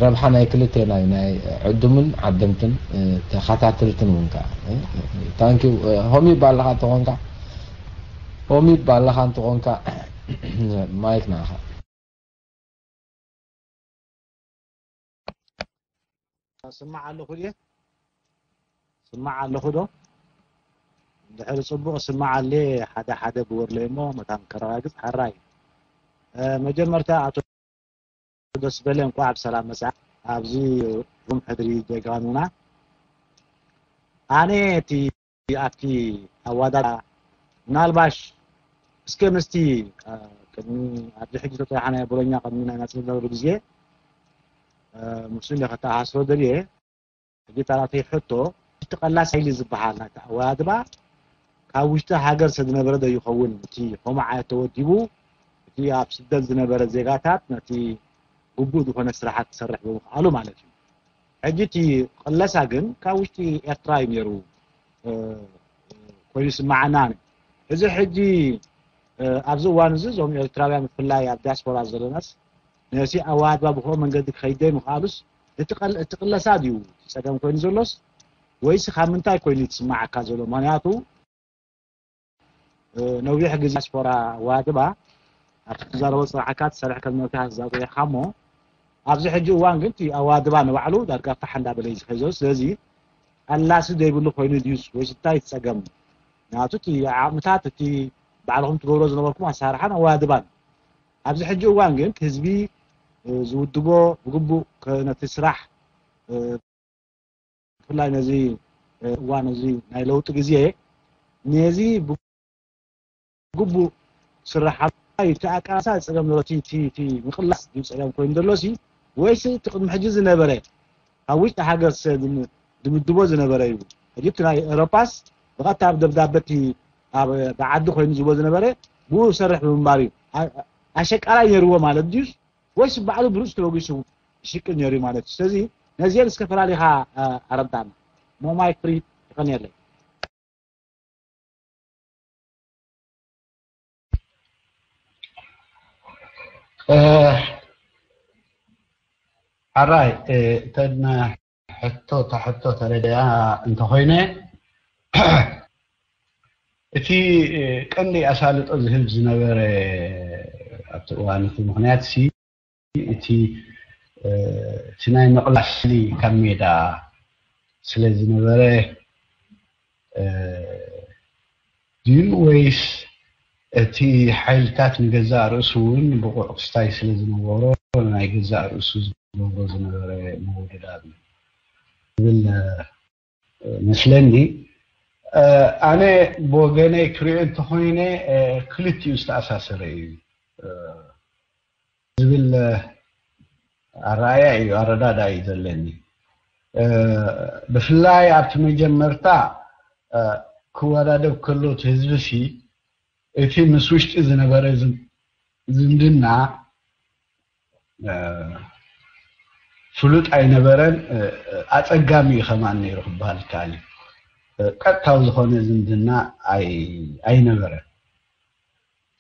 ረብሓ ናይ ክልቴና እዩ፣ ናይ ዕዱምን ዓደምትን ተኸታተልትን እውን ከዓ። ታንኪዩ። ሆሚብ ኣለኻ እንተኾንካ፣ ሆሚብ ኣለኻ እንተኾንካ፣ ማይክ ናኻ። ስማዕ ኣለኹ ድየ? ስማዕ ኣለኹ ዶ? ድሕሪ ጽቡቕ ስማዕ ኣለ ሓደ ሓደ ብወርለይ እሞ መታን ከረጋግጽ ሓራይ። መጀመርታ ኣቶ ደስ በለ እንኳዕ ብሰላም መጻ ኣብዚ ሩም ሕድሪ ጀጋኑና። ኣነ እቲ ኣብቲ ኣዋዳዳ ምናልባሽ እስከ ምስቲ ቅድሚ ኣብዚ ሕጂ ተጠሪሓ ናይ ቦሎኛ ቅድሚ ናይ ናጽነት ዝነበሩ ግዜ ምስኡ እንደ ከተኣሳስሮ ደልየ ሕጂ ታራተይ ሕቶ እቲ ቀላስ ሓይሊ ዝበሃል ናይቲ ኣወዳድባ ካብ ውሽጢ ሃገር ስለ ዝነበረ ዶ ይኸውን እቲ ከምኡ ዓይነት ተወዲቡ እቲ ኣብ ስደት ዝነበረ ዜጋታት ነቲ ግቡእ ዝኾነ ስራሓት ክሰርሕ ብምኽኣሉ ማለት እዩ። ሕጂ እቲ ቅለሳ ግን ካብ ውሽጢ ኤርትራ እዩ ነይሩ ኮይኑ ይስማዓና። እዚ ሕጂ ኣብዚ እዋን እዚ እዞም ኤርትራውያን ብፍላይ ኣብ ዲያስፖራ ዘለናስ ነቲ ኣዋድባ ብኸምኡ መንገዲ ክኸይድ ዘይምኽኣሉስ እቲ ቅለሳ ድዩ እቲ ጸገም ኮይኑ ዘሎስ ወይስ ካብ ምንታይ ኮይኑ እዩ ዝስማዓካ ዘሎ? ምኽንያቱ ነዊሕ ግዜ ዲያስፖራ ዋድባ ኣብቲ ትዛረቦ ዝጸናሕካ ትሰርሕ ከም ዝነበርካ ተዛሪብካ እሞ ኣብዚ ሕጂ እዋን ግን እቲ ኣዋድባ ንባዕሉ ዳርጋ ፋሕ እንዳበለ እዩ ዝኸይድ ዘሎ። ስለዚ ቀላሲ ዘይብሉ ኮይኑ ድዩስ ወይስ እንታይ እቲ ጸገም? ምኽንያቱ እቲ ዓቕምታት እቲ ባዕልኹም ትገብሮ ዝነበርኩም ኣሰራርሓን ኣዋድባን ኣብዚ ሕጂ እዋን ግን ህዝቢ ዝውድቦ ብግቡእ ነቲ ስራሕ ብፍላይ ነዚ እዋን እዚ ናይ ለውጢ ግዜ ነዚ ብግቡእ ስራሕ እቲ ኣቃላሳ ጸገም ዘሎ እቲ ምቅላስ ድዩ ጸገም ኮይኑ ዘሎ ሲ ወይስ እቲ ቅድሚ ሕጂ ዝነበረ ካብ ውሽጢ ሃገር ድምድቦ ዝነበረ እዩ። ሕጂ እቲ ናይ ኤሮፓስ ብቐጥታ ኣብ ደብዳበ እቲ ኣብ ብዓዲ ኮይኑ ዝቦ ዝነበረ ብኡ ሰርሕ ብምንባር እዩ። ኣሸቃላይ ነይርዎ ማለት ድዩስ ወይስ ባዕሉ ብርእሱ ተበጊሱ ይሽቅል ነይሩ ማለት እዩ። ስለዚ ነዚአን እስከ ፈላሊኻ ኣረዳና። ሞማይ ፍሪ ይቀንየለይ። ሓራይ እተን ሕቶ እታ ሕቶ ተረድኣ እንተኾይነ እቲ ቀንዲ ኣሳልጦ ዝህብ ዝነበረ ኣብቲ እዋን እቲ ምኽንያት ሲ እቲ እቲ ናይ ምቕላስ ካብ ሜዳ ስለ ዝነበረ ድዩ ወይስ እቲ ሓይልታት ንገዛእ ርእሱ እውን ብቑዕ ክስታይ ስለ ዝነበሮ ናይ ገዛእ ርእሱ ዝገብሮ ዝነበረ ምውድዳር ዝብል መስለኒ። ኣነ ብወገነይ ክሪኦ እንተኾይነ ክልቲኡ ዝተኣሳሰረ እዩ ዝብል ኣረኣያ እዩ ኣረዳዳ እዩ ዘለኒ። ብፍላይ ኣብቲ መጀመርታ ክወዳደብ ከሎ እቲ ህዝቢ ሲ እቲ ምስ ውሽጢ ዝነበረ ዝምድና ፍሉጥ ኣይነበረን። ኣጸጋሚ እዩ ከማን ነይሩ ክበሃል ይከኣል እዩ። ቀጥታዊ ዝኾነ ዝምድና ኣይነበረን።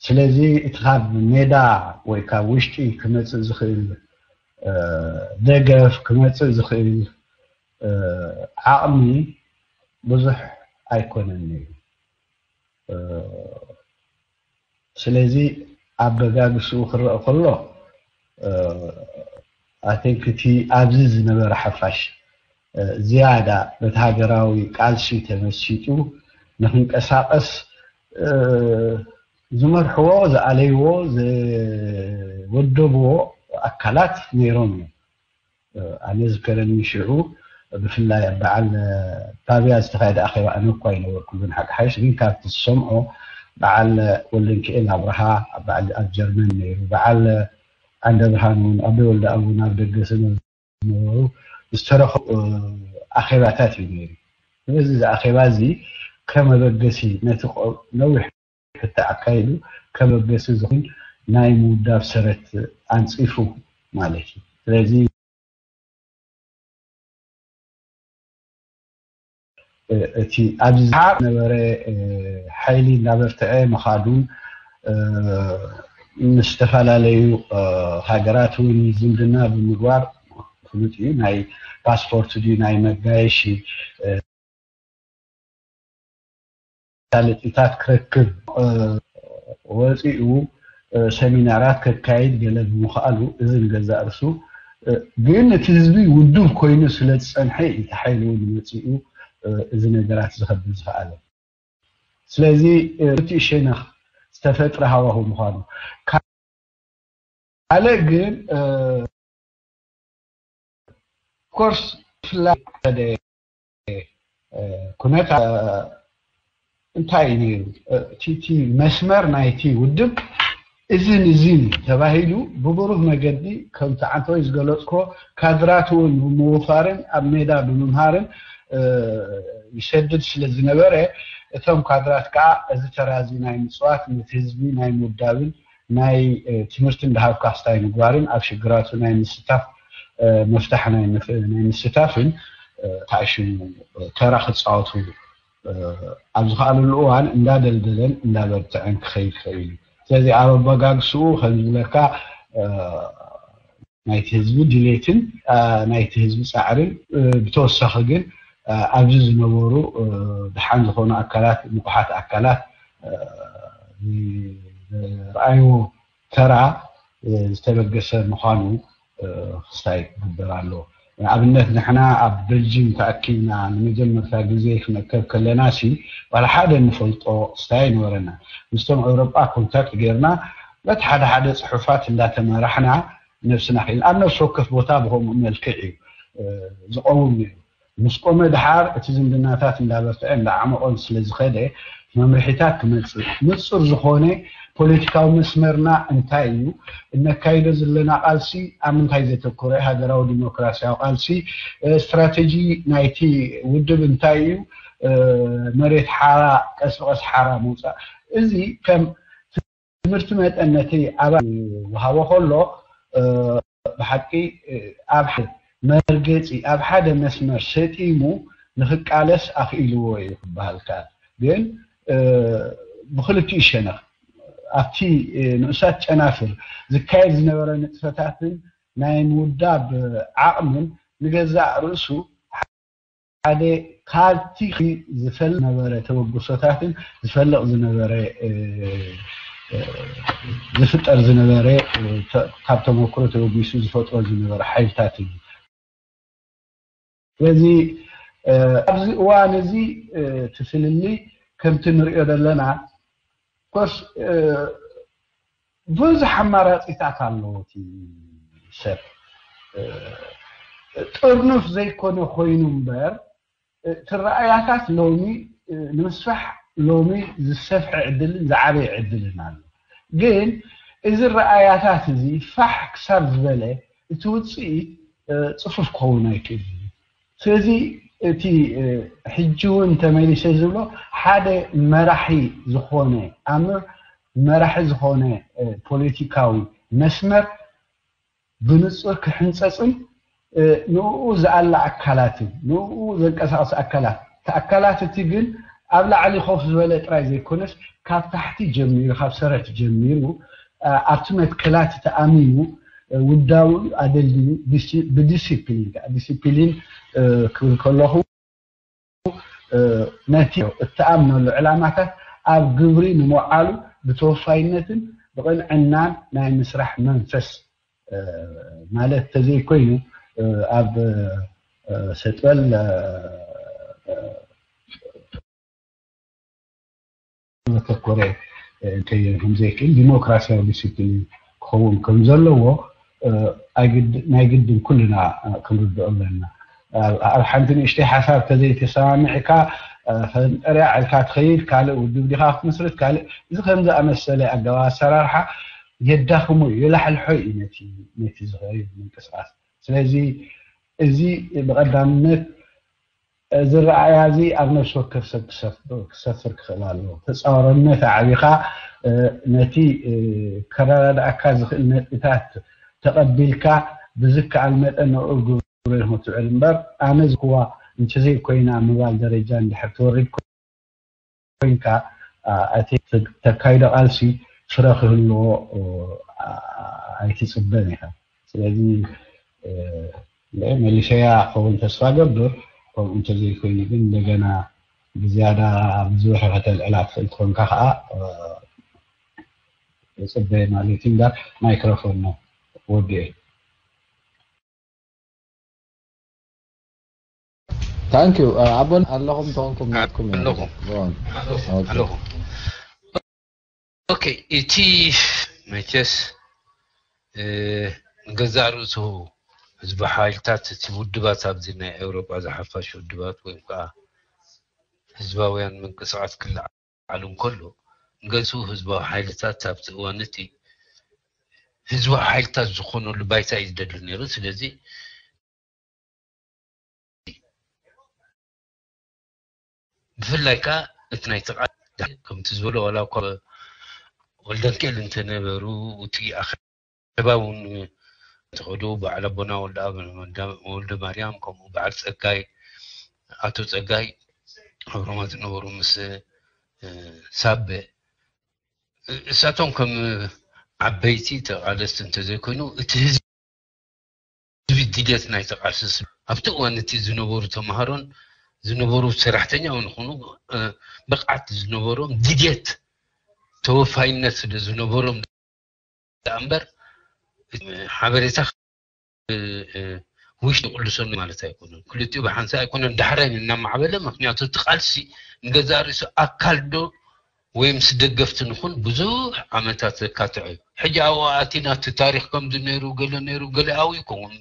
ስለዚ እቲ ካብ ሜዳ ወይ ካብ ውሽጢ ክመፅእ ዝኽእል ደገፍ ክመፅእ ዝኽእል ዓቕሚ ብዙሕ ኣይኮነን ነይሩ። ስለዚ ኣበጋግስኡ ክረአ ከሎ ኣቴንክ እቲ ኣብዚ ዝነበረ ሓፋሽ ዝያዳ በቲ ሃገራዊ ቃልሲ ተመሲጡ ንክንቀሳቐስ ዝመርሕዎ፣ ዝኣለይዎ፣ ዝወደብዎ ኣካላት ነይሮም እዮም። ኣነ ዝከረኒ ሽዑ ብፍላይ ኣብ በዓል ጣብያ ዝተኻየደ ኣኼባ ኣነ እኳ ኣይነበርኩሉን ሓቂ ሓይሽ፣ ግን ካብቲ ዝሰምዖ በዓል ወልደንክኤል ኣብርሃ ኣብ በዓል ኣብ ጀርመን ነይሩ፣ በዓል ዓንደ ብርሃን እውን ኣቦይ ወልደ ኣቡ ናብ ደገ ዝነበሩ ዝተረኸቡ ኣኼባታት እዩ ነይሩ። ስለዚ እዚ ኣኼባ እዚ ከመበገሲ ነቲ ነዊሕ ሕቶ ኣካይዱ ከመበገሲ ዝኹን ናይ ምውዳብ ሰረት ኣንፂፉ ማለት እዩ። ስለዚ እቲ ኣብዚ ዝሓቕ ነበረ ሓይሊ እናበርትዐ ምኻዱን ምስ ዝተፈላለዩ ሃገራት እውን ዝምድና ብምግባር ፍሉጥ እዩ። ናይ ፓስፖርት ድዩ ናይ መጋየሺ መሳለጢታት ክረክብ ወፂኡ፣ ሰሚናራት ከካይድ ገለ ብምኽኣሉ፣ እዚ ንገዛእ ርሱ ግን እቲ ህዝቢ ውዱብ ኮይኑ ስለ ዝፀንሐ እዩ፣ እቲ ሓይሊ እውን መፂኡ እዚ ነገራት ዝኸብል ዝኸኣለ። ስለዚ እቲ ሸነኽ ዝተፈጥረ ሃዋሁ ምዃኑ፣ ካልእ ግን ኮርስ ፍላይ ኩነታ እንታይ እዩ ነይሩ? እቲ መስመር ናይቲ ውድብ እዝን እዝን ተባሂሉ ብብሩህ መገዲ፣ ከምቲ ዓንተወይ ዝገለፅኮ፣ ካድራት እውን ብምውፋርን ኣብ ሜዳ ብምምሃርን ይሰድድ ስለ ዝነበረ፣ እቶም ካድራት ከዓ እዚ ተራዚ ናይ ምፅዋት፣ ነቲ ህዝቢ ናይ ምውዳብን ናይ ትምህርቲ እንዳሃብካ ክስታይ ምግባርን ኣብ ሽግራቱ ናይ ምስታፍ መፍታሕ ናይ ምስታፍን ተኣሽሙ ተራ ክፃወቱ ኣብ ዝኸኣለሉ እዋን እንዳደልደለን እንዳበርትዐን ክኸይድ ክእል እዩ። ስለዚ ኣብ ኣበጋግስኡ ከም ዝብለካ ናይቲ ህዝቢ ድሌትን ናይቲ ህዝቢ ፃዕርን፣ ብተወሳኺ ግን ኣብዚ ዝነበሩ ደሓን ዝኾኑ ኣካላት፣ ንቑሓት ኣካላት ዝረኣይዎ ተራ ዝተበገሰ ምዃኑ ክስታይ ክግበር ኣለዎ። ንኣብነት ንሕና ኣብ በልጅም ተኣኪብና ንመጀመርታ ግዜ ክንእከብ ከለና ሲ ዋላ ሓደ ንፈልጦ ክስታይ ኣይነበረና። ምስቶም ኤውሮጳ ኮንታክት ጌርና በቲ ሓደ ሓደ ጽሑፋት እንዳተመራሕና ነብስና ክኢልና። ኣብ ነፍሲ ወከፍ ቦታ ብኸምኡ መልክዕ እዩ ዝቐውም ነይሩ። ምስ ቆመ ደሓር እቲ ዝምድናታት እንዳበርትዐ እንዳዓመቖን ስለ ዝኸደ መምርሒታት ክመጽእ፣ ንጹር ዝኾነ ፖለቲካዊ መስመርና እንታይ እዩ፣ እነካይዶ ዘለና ቃልሲ ኣብ ምንታይ ዘተኮረ፣ ሃገራዊ ዲሞክራሲያዊ ቃልሲ፣ ስትራተጂ ናይቲ ውድብ እንታይ እዩ፣ መሬት ሓራ ቀስ ብቐስ ሓራ ምውጻእ፣ እዚ ከም ትምህርቲ መጠን ነቲ ኣባል ይወሃቦ ከሎ፣ ብሓቂ ኣብ መርገፂ ኣብ ሓደ መስመር ሰጢሙ ንክቃለስ ኣኽኢልዎ እዩ ክበሃል ከኣል። ግን ብክልቲኡ ሸነኽ ኣብቲ ንኡሳት ጨናፍር ዝካየድ ዝነበረ ንጥፈታትን ናይ ምውዳብ ዓቕምን ንገዛእ ርእሱ ሓደ ካብቲ ዝፈልቕ ዝነበረ ተበግሶታትን ዝፈልቕ ዝነበረ ዝፍጠር ዝነበረ ካብ ተመክሮ ተበጊሱ ዝፈጥሮ ዝነበረ ሓይልታት እዩ። ስለዚ ኣብዚ እዋን እዚ እቲ ፍልልይ ከምቲ ንሪኦ ዘለና ኮርስ ብዙሕ ኣማራፂታት ኣለዎ እቲ ሰብ። ጥርኑፍ ዘይኮነ ኮይኑ እምበር እቲ ረኣያታት ሎሚ ንምስፋሕ ሎሚ ዝሰፍሐ ዕድልን ዝዓበየ ዕድልን ኣሎ። ግን እዚ ረኣያታት እዚ ፋሕ ክሳብ ዝበለ እቲ ውፅኢት ፅፉፍ ክኸውን ኣይክእልን እዩ። ስለዚ እቲ ሕጂ እውን ተመሊሰ ዝብሎ ሓደ መራሒ ዝኾነ ኣምር መራሒ ዝኾነ ፖለቲካዊ መስመር ብንጹር ክሕንጸጽን ንኡ ዝኣለ ኣካላትን ንኡ ዘንቀሳቐስ ኣካላት እቲ ኣካላት እቲ ግን ኣብ ላዕሊ ኮፍ ዝበለ ጥራይ ዘይኮነስ ካብ ታሕቲ ጀሚሩ ካብ ሰረት ጀሚሩ ኣብቲ መትከላት ተኣሚኑ ውዳዊ ኣደልድዩ ብዲሲፕሊን ዲሲፕሊን ክብል ከለኹ ነቲ እትኣምነሉ ዕላማታት ኣብ ግብሪ ንምውዓሉ ብተወፋይነትን ብቕንዕናን ናይ ምስራሕ መንፈስ ማለት ተዘይኮይኑ ኣብ ሰጥበል ዘተኮረ ከየን ከምዘይክእል ዲሞክራሲያዊ ዲሲፕሊን ክኸውን ከም ዘለዎ ናይ ግድን ኩልና ክንርድኦ ኣለና። ኣብ ሓንቲ ንእሽተይ ሓሳብ ተዘይተሰማሚዕካ ፈንጠርያ ዕልካ ትኸይድ ካልእ ውድብ ዲኻ ክትምስርት ካልእ እዚ ከም ዝኣመሰለ ኣገባብ ኣሰራርሓ የዳኽሞ እዩ የላሕልሖ እዩ ነቲ ነቲ ዝኸይድ ምንቅስቃስ ስለዚ እዚ ብቐዳምነት እዚ ረኣያ እዚ ኣብ ነፍሲ ወከፍ ሰብ ክሰፍር ክኽእል ኣለዎ። ተፃዋርነት ኣዕቢኻ ነቲ ከረዳድኣካ ዝኽእል ነጥብታት ተቐቢልካ ብዝከኣል መጠን ንዕኡ ግብረ ክትውዕል እምበር ኣነ ዝክዋ እንተዘይኮይና ምባል ደረጃ እንድሕር ትወርድ ኮይንካ እቲ ተካይዶ ቃልሲ ፍረ ክህልዎ ኣይትፅበን ኢኻ። ስለዚ መሊሰያ ክኸውን ተስፋ ገብር። ከምኡ እንተዘይኮይኑ ግን እንደገና ብዝያዳ ብዙሕ ከተልዕላ ትኽእል ትኾንካ ከዓ ጽበ ማለት እዩ። እምበር ማይክሮፎን ነው ወዲኤ። ታንክ ዩ ኣቦን ኣለኹም ተኾንኩም ናትኩም ኣለኹም ኣለኹም። ኦኬ፣ እቲ መቸስ ንገዛእ ርእሱ ህዝቢ ሓይልታት እቲ ውድባት ኣብዚ ናይ ኤውሮጳ ዝሓፋሽ ውድባት ወይም ከዓ ህዝባውያን ምንቅስቃስ ክለዓሉ እንከሎ ንገሱ ህዝባዊ ሓይልታት ኣብቲ እዋን እቲ ህዝባዊ ሓይልታት ዝኾነሉ ባይታ እዩ ዝደሊ ነይሩ። ስለዚ ብፍላይ ከዓ እቲ ናይ ተቓ ከምቲ ዝበሎ ዋላ እኳ ወልደንኬል እንተነበሩ እቲ ኣኼባ እውን ተኸዱ በዓል ኣቦና ወልደኣብ ወልደ ማርያም ከምኡ በዓል ፀጋይ ኣቶ ፀጋይ ኣብ ሮማ ዝነበሩ ምስ ሳበ እሳቶም ከም ዓበይቲ ተቓለስቲ እንተዘይኮይኑ እቲ ህዝቢ ድልየት ናይ ተቓልሲ ኣብቲ እዋን እቲ ዝነበሩ ተምሃሮን ዝነበሩ ሰራሕተኛ እውን ይኹኑ ብቕዓት ዝነበሮም ድልየት ተወፋይነት ስለ ዝነበሮም እምበር ሓበሬታ ውሽጢ ይቕልሰሉ ማለት ኣይኮነን። ክልቲኡ ብሓንሳእ ኣይኮነን ዳሕራይ እናማዕበለ፣ ምክንያቱ እቲ ቃልሲ ንገዛእ ርእሱ ኣካል ዶ ወይምስ ደገፍቲ ንኹን ብዙሕ ዓመታት ዘካትዕ እዩ። ሕጂ ኣብኡ ኣቲና እቲ ታሪኽ ከምዚ ነይሩ ገለ ነይሩ ገለ ኣብኡ ይከውን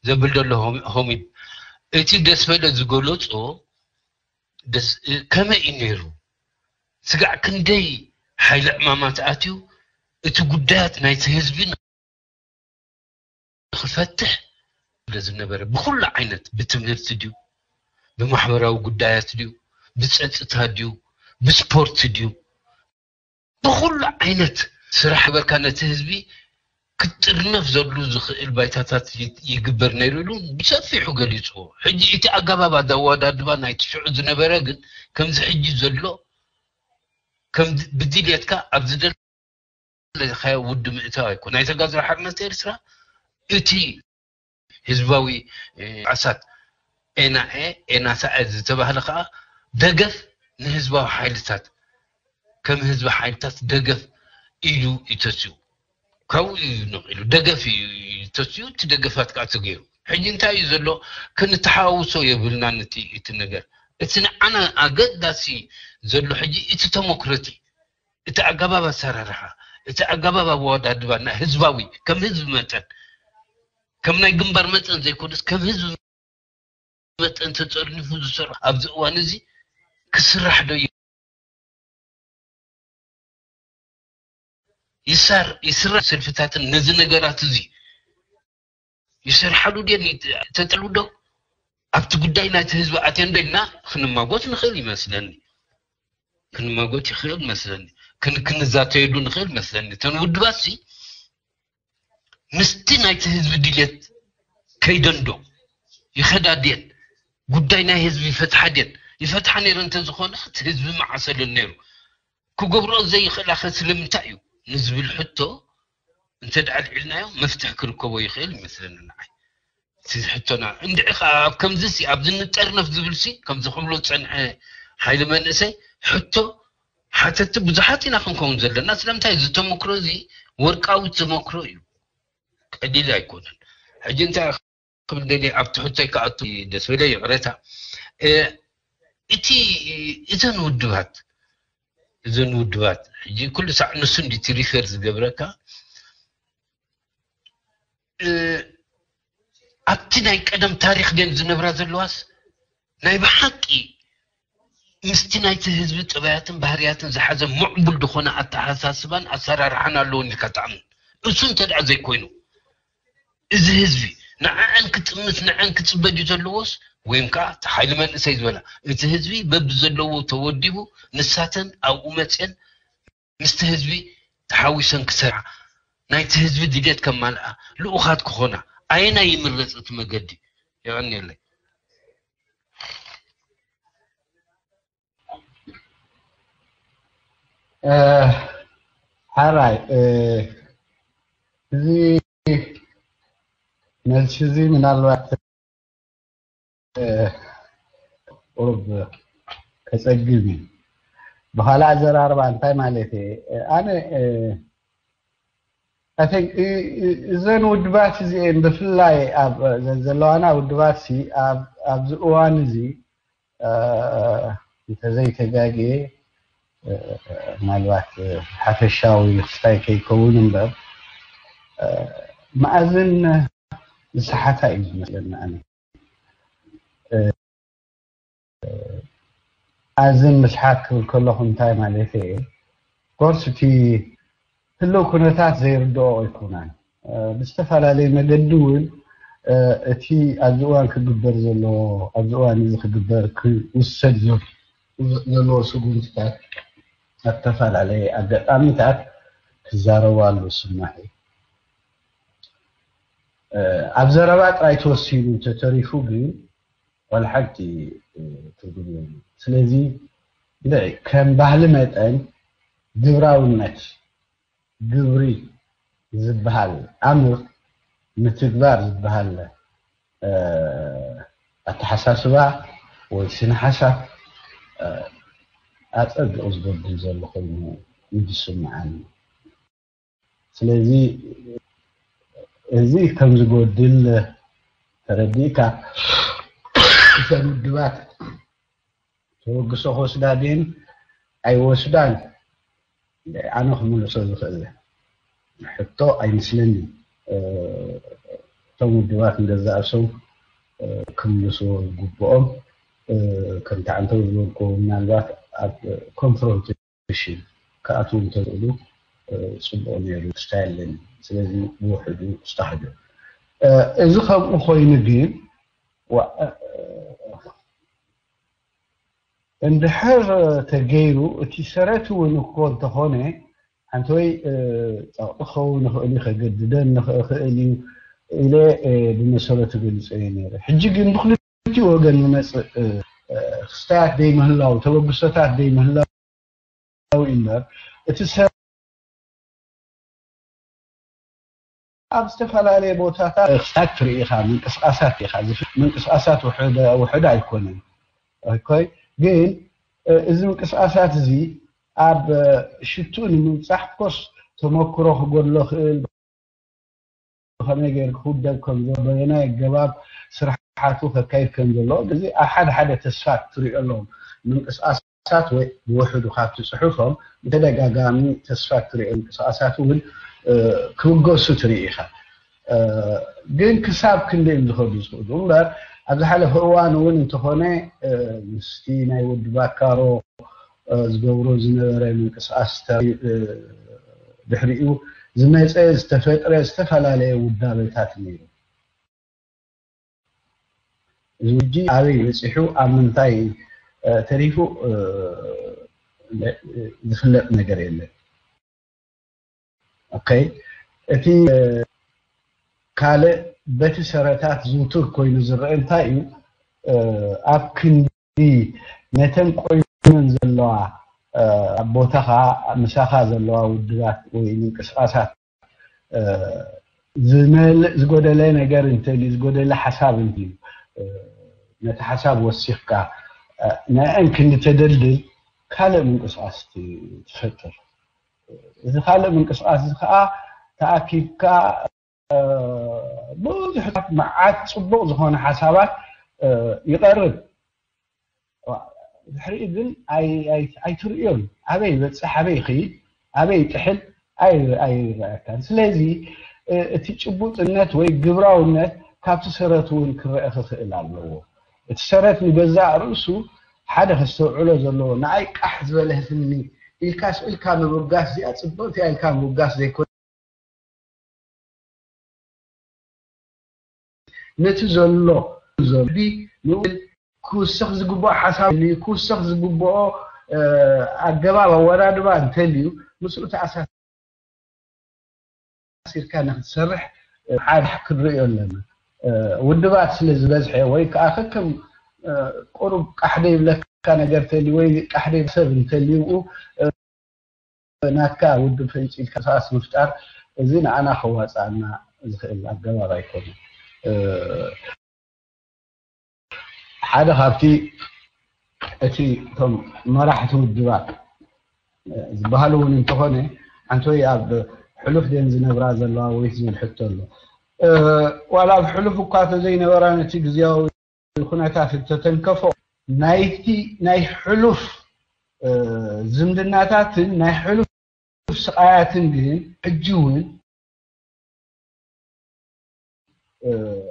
ዘብል ዘሎ ሆሚብ እቲ ደስ በለ ዝገለጾ ከመይ እዩ ነይሩ? ስጋዕ ክንደይ ሓይሊ ዕማማት ኣትዩ እቲ ጉዳያት ናይቲ ህዝቢ ንኽፈትሕ ስለ ዝነበረ ብኹሉ ዓይነት ብትምህርቲ ድዩ ብማሕበራዊ ጉዳያት ድዩ ብፀፅታ ድዩ ብስፖርት ድዩ ብኹሉ ዓይነት ስራሕ በርካ ነቲ ህዝቢ ክጥርነፍ ዘሉ ዝኽእል ባይታታት ይግበር ነይሩ ኢሉ ብሰፊሑ ገሊፅዎ። ሕጂ እቲ ኣገባብ ኣወዳድባ ናይቲ ሽዑ ዝነበረ ግን ከምዚ ሕጂ ዘሎ ከም ብድልየትካ ኣብ ዝደለኻዮ ውዲ ምእታው ኣይኮን። ናይ ተጋድሎ ሓርነት ኤርትራ እቲ ህዝባዊ ዓሳት ኤናኤ ኤናሳኤ ዝተባህለ ከዓ ደገፍ ንህዝባዊ ሓይልታት ከም ህዝቢ ሓይልታት ደገፍ ኢሉ ይተስዩ ካብኡ እዩ ነቒሉ ደገፍ እዩ ተስዩ እቲ ደገፋት ከዓ ተገይሩ ሕጂ እንታይ እዩ ዘሎ ክንተሓዋውሶ የብልና ነቲ እቲ ነገር እቲ ንዓና ኣገዳሲ ዘሎ ሕጂ እቲ ተሞክሮ እቲ እቲ ኣገባብ ኣሰራርሓ እቲ ኣገባብ ኣወዳድባ ናይ ህዝባዊ ከም ህዝቢ መጠን ከም ናይ ግንባር መጠን ዘይኮነስ ከም ህዝቢ መጠን ተጠርኒፉ ዝሰርሖ ኣብዚ እዋን እዚ ክስራሕ ዶ ይሳር ይስራሕ ሰልፍታትን ነዚ ነገራት እዚ ይሰርሓሉ ድየን ተጠሉ ዶ ኣብቲ ጉዳይ ናይቲ ህዝቢ ኣትየን ዶ ኢልና ክንማጎት ንኽእል ይመስለኒ ክንማጎት ይኽእል መስለኒ ክንክንዛተየሉ ንኽእል መስለኒ እተን ውድባት ሲ ምስቲ ናይቲ ህዝቢ ድልየት ከይደንዶ ይኸዳ ድየን ጉዳይ ናይ ህዝቢ ይፈትሓ ድየን ይፈትሓ ነይረ እንተዝኾነ እቲ ህዝቢ መዓሰልን ነይሩ ክገብርኦ ዘይኽእላ ኸ ስለምንታይ እዩ ንዝብል ሕቶ እንተ ደኣ ኣልዒልናዮ መፍትሒ ክርከቦ ይኽእል ይመስለኒ ንዓይ እቲ ሕቶና እንድዒ ኸዓ ኣብ ከምዚ ሲ ኣብዚ ንጠርነፍ ዝብል ሲ ከምዚ ክብሎ ዝጸንሐ ሓይሊ መንእሰይ ሕቶ ሓተቲ ብዙሓት ኢና ክንከውን ዘለና ስለምንታይ እዚ ተመክሮ እዚ ወርቃዊ ተመክሮ እዩ ቀሊል ኣይኮነን ሕጂ እንታይ ክብል ደልየ ኣብቲ ሕቶይ ክኣቱ ደስ በለ ይቕረታ እቲ እዘን ውድባት እዘን ውድባት ሕጂ ኩሉ ሳዕ ንሱ እንዲ እቲ ሪፈር ዝገብረካ ኣብቲ ናይ ቀደም ታሪክ ደን ዝነብራ ዘለዋስ ናይ ብሓቂ ምስቲ ናይቲ ህዝቢ ጠባያትን ባህርያትን ዝሓዘ ምዕቡል ዝኾነ ኣተሓሳስባን ኣሰራርሓን ኣለዎ ኢልካ ትኣምን እሱ እንተ ደኣ ዘይኮይኑ እዚ ህዝቢ ንዐዐን ክጥምት ንዐን ክፅበ ድዩ ዘለዎስ ወይም ከዓ እቲ ሓይሊ መንእሰይ ዝበላ እቲ ህዝቢ በብዘለዎ ተወዲቡ ንሳተን ኣብኡ መፅየን ምስቲ ህዝቢ ተሓዊሰን ክሰርሓ ናይቲ ህዝቢ ድልየት ከማልኣ ልኡኻት ክኾና ኣየናይ ይምረፅ እቲ መገዲ የቐንየለይ ሓራይ እዚ መልሲ እዚ ምናልባት ቁሩብ ከጸግም እዩ። ብኻልእ ኣዘራርባ እንታይ ማለት እየ? ኣነ እዘን ውድባት እዚኤን ብፍላይ ኣብ ዘለዋና ውድባት ሲ ኣብዚ እዋን እዚ እንተዘይተጋግየ ምናልባት ሓፈሻዊ ክስታይ ከይከውን እምበር መኣዝን ዝሰሓታ እዩ ዝመስለኒ። ኣነ ኣዝን ምስሓት ክብል ከለኹ እንታይ ማለት እየ? ኮርስ እቲ ህልው ኩነታት ዘይርድኦ ኣይኮናን። ብዝተፈላለየ መገዲ እውን እቲ ኣብዚ እዋን ክግበር ዘለዎ ኣብዚ እዋን እዚ ክግበር ክውሰድ ዘለዎ ስጉምትታት ኣብ ዝተፈላለየ ኣጋጣሚታት ክዛረባሉ ስማዕ። ኣብ ዘረባ ጥራይ ተወሲኑ እንተተሪፉ ግን ዋላ ሓንቲ ትርጉም የብሉ። ስለዚ ከም ባህሊ መጠን ግብራውነት፣ ግብሪ ዝበሃል ኣምር፣ ምትግባር ዝበሃል ኣተሓሳስባ ወይ ስነ ሓሳብ ኣጸቢቑ ዝጎድል ዘሎ ኮይኑ እዩ ዝስምዓኒ። ስለዚ እዚ ከም ዝጎድል ተረዲእካ እተን ውድባት ተበግሶ ክወስዳ ድየን ኣይወስዳን ኣነ ክምልሶ ዝኽእል ሕቶ ኣይመስለኒ። እቶም ውድባት ንገዛእ ርእሶም ክምልስዎ ዝግብኦም ከምቲ ዓንተው ዝበልኩዎ ምናልባት ኣብ ኮንፍሮንቴሽን ክኣትዉ እንተኽእሉ ፅቡቕ ነይሩ። ስታይል ስለዚ ብውሕዱ ስታሕዶ እዚ ከምኡ ኮይኑ ግን እንድሕር ተገይሩ እቲ ሰረት እውን እኮ እንተኾነ ሓንቲ ወይ ፀቕጢ ክኸውን ይኽእል እዩ ከገድደን ንኽእል እዩ ኢለ ብመሰረቱ ገሊፀ እየ ነይረ። ሕጂ ግን ብክልቲኡ ወገን ዝመፅእ ክስታያት ደይምህላው ተበግሶታት ደይምህላው እምበር እቲ ሰብ ኣብ ዝተፈላለየ ቦታታት ክስታት ትርኢ ኢኻ፣ ምንቅስቃሳት ኢኻ። ምንቅስቃሳት ውሕደ ኣይኮነን። ግን እዚ ምንቅስቃሳት እዚ ኣብ ሽትኡ ንምብፃሕ ኮርስ ተመክሮ ክጎድሎ ክእል ብኸመይ ገይሩ ክውደብ ከም ዘሎ በየናይ ኣገባብ ስራሓቱ ከካይድ ከም ዘሎ እዚ ኣብ ሓደ ሓደ ተስፋ ትሪኦ ኣለዎም ምንቅስቃሳት ወይ ብውሕዱ ካብቲ ፅሑፎም ብተደጋጋሚ ተስፋ ትሪኦ ምንቅስቃሳት እውን ክብገሱ ትርኢ ኢኻ። ግን ክሳብ ክንደይ እዮም ዝኸዱ ዝኽእሉ እምበር ኣብ ዝሓለፈ እዋን እውን እንተኾነ ምስቲ ናይ ወዲ ባካሮ ዝገብሮ ዝነበረ ምንቅስቃስ ድሕሪኡ ዝመፀ ዝተፈጥረ ዝተፈላለየ ውዳበታት ነይሩ። እዚ ሕጂ ኣበይ በፂሑ ኣብ ምንታይ ተሪፉ ዝፍለጥ ነገር የለን። ኦኬ እቲ ካልእ በቲ ሰረታት ዝውቱር ኮይኑ ዝረአ እንታይ እዩ? ኣብ ክንዲ ነተን ቆይመን ዘለዋ ኣብ ቦታኻ ምሳኻ ዘለዋ ውድባት ወይ ምንቅስቃሳት ዝመልእ ዝጎደለ ነገር እንተልዩ ዝጎደለ ሓሳብ እንተልዩ ነቲ ሓሳብ ወሲኽካ ንዕን ክንተደልድል ካልእ ምንቅስቃስ ትፈጥር። እዚ ካልእ ምንቅስቃስ እዚ ከዓ ተኣኪብካ ብዙሕታት መዓት ፅቡቕ ዝኾነ ሓሳባት ይቐርብ። ድሕሪኡ ግን ኣይትርእዮን። ኣበይ ይበፅሕ፣ ኣበይ ይኸይድ፣ ኣበይ ይጥሕል ኣይረኣየካን። ስለዚ እቲ ጭቡጥነት ወይ ግብራውነት ካብቲ ሰረት እውን ክረአ ክኽእል ኣለዎ። እቲ ሰረት ንገዛእ ርእሱ ሓደ ከስተውዕሎ ዘለዎ ንኣይ ቃሕ ዝበለትኒ ኢልካ ስኢልካ ምብጋስ እዚኣ ፅብቕቲ ኢልካ ምብጋስ ዘይኮነ ነቲ ዘሎ ዘሎ ንብል ክውሰኽ ዝግብኦ ሓሳብ ክውሰኽ ዝግብኦ ኣገባብ ኣወዳድባ እንተልዩ ምስኡ ተኣሳሲርካ ንክትሰርሕ ሓደ ክንርእዮ ኣለና። ውድባት ስለ ዝበዝሐ ወይ ከዓ ከከም ቁሩብ ቃሕ ዘይብለካ ነገር እንተልዩ ወይ ቃሕ ዘይብል ሰብ እንተልዩ ናትካ ውድብ ፈንጪልካ ሰኣስ ምፍጣር እዚ ንኣና ከዋፅኣና ዝኽእል ኣገባብ ኣይኮነን። ሓደ ካብቲ እቲ እቶም መራሕቲ ውድባት ዝበሃሉ እውን እንተኾነ ሓንቲ ወይ ኣብ ሕሉፍ ደን ዝነብራ ዘለዋ ወይስ ዝብል ሕቶ ኣሎ። ዋላ ኣብ ሕሉፍ እኳ ተዘይነበራ ነቲ ግዜያዊ ኩነታት እተተንከፎ ናይቲ ናይ ሕሉፍ ዝምድናታትን ናይ ሕሉፍ ስቓያትን ግን ሕጂ እውን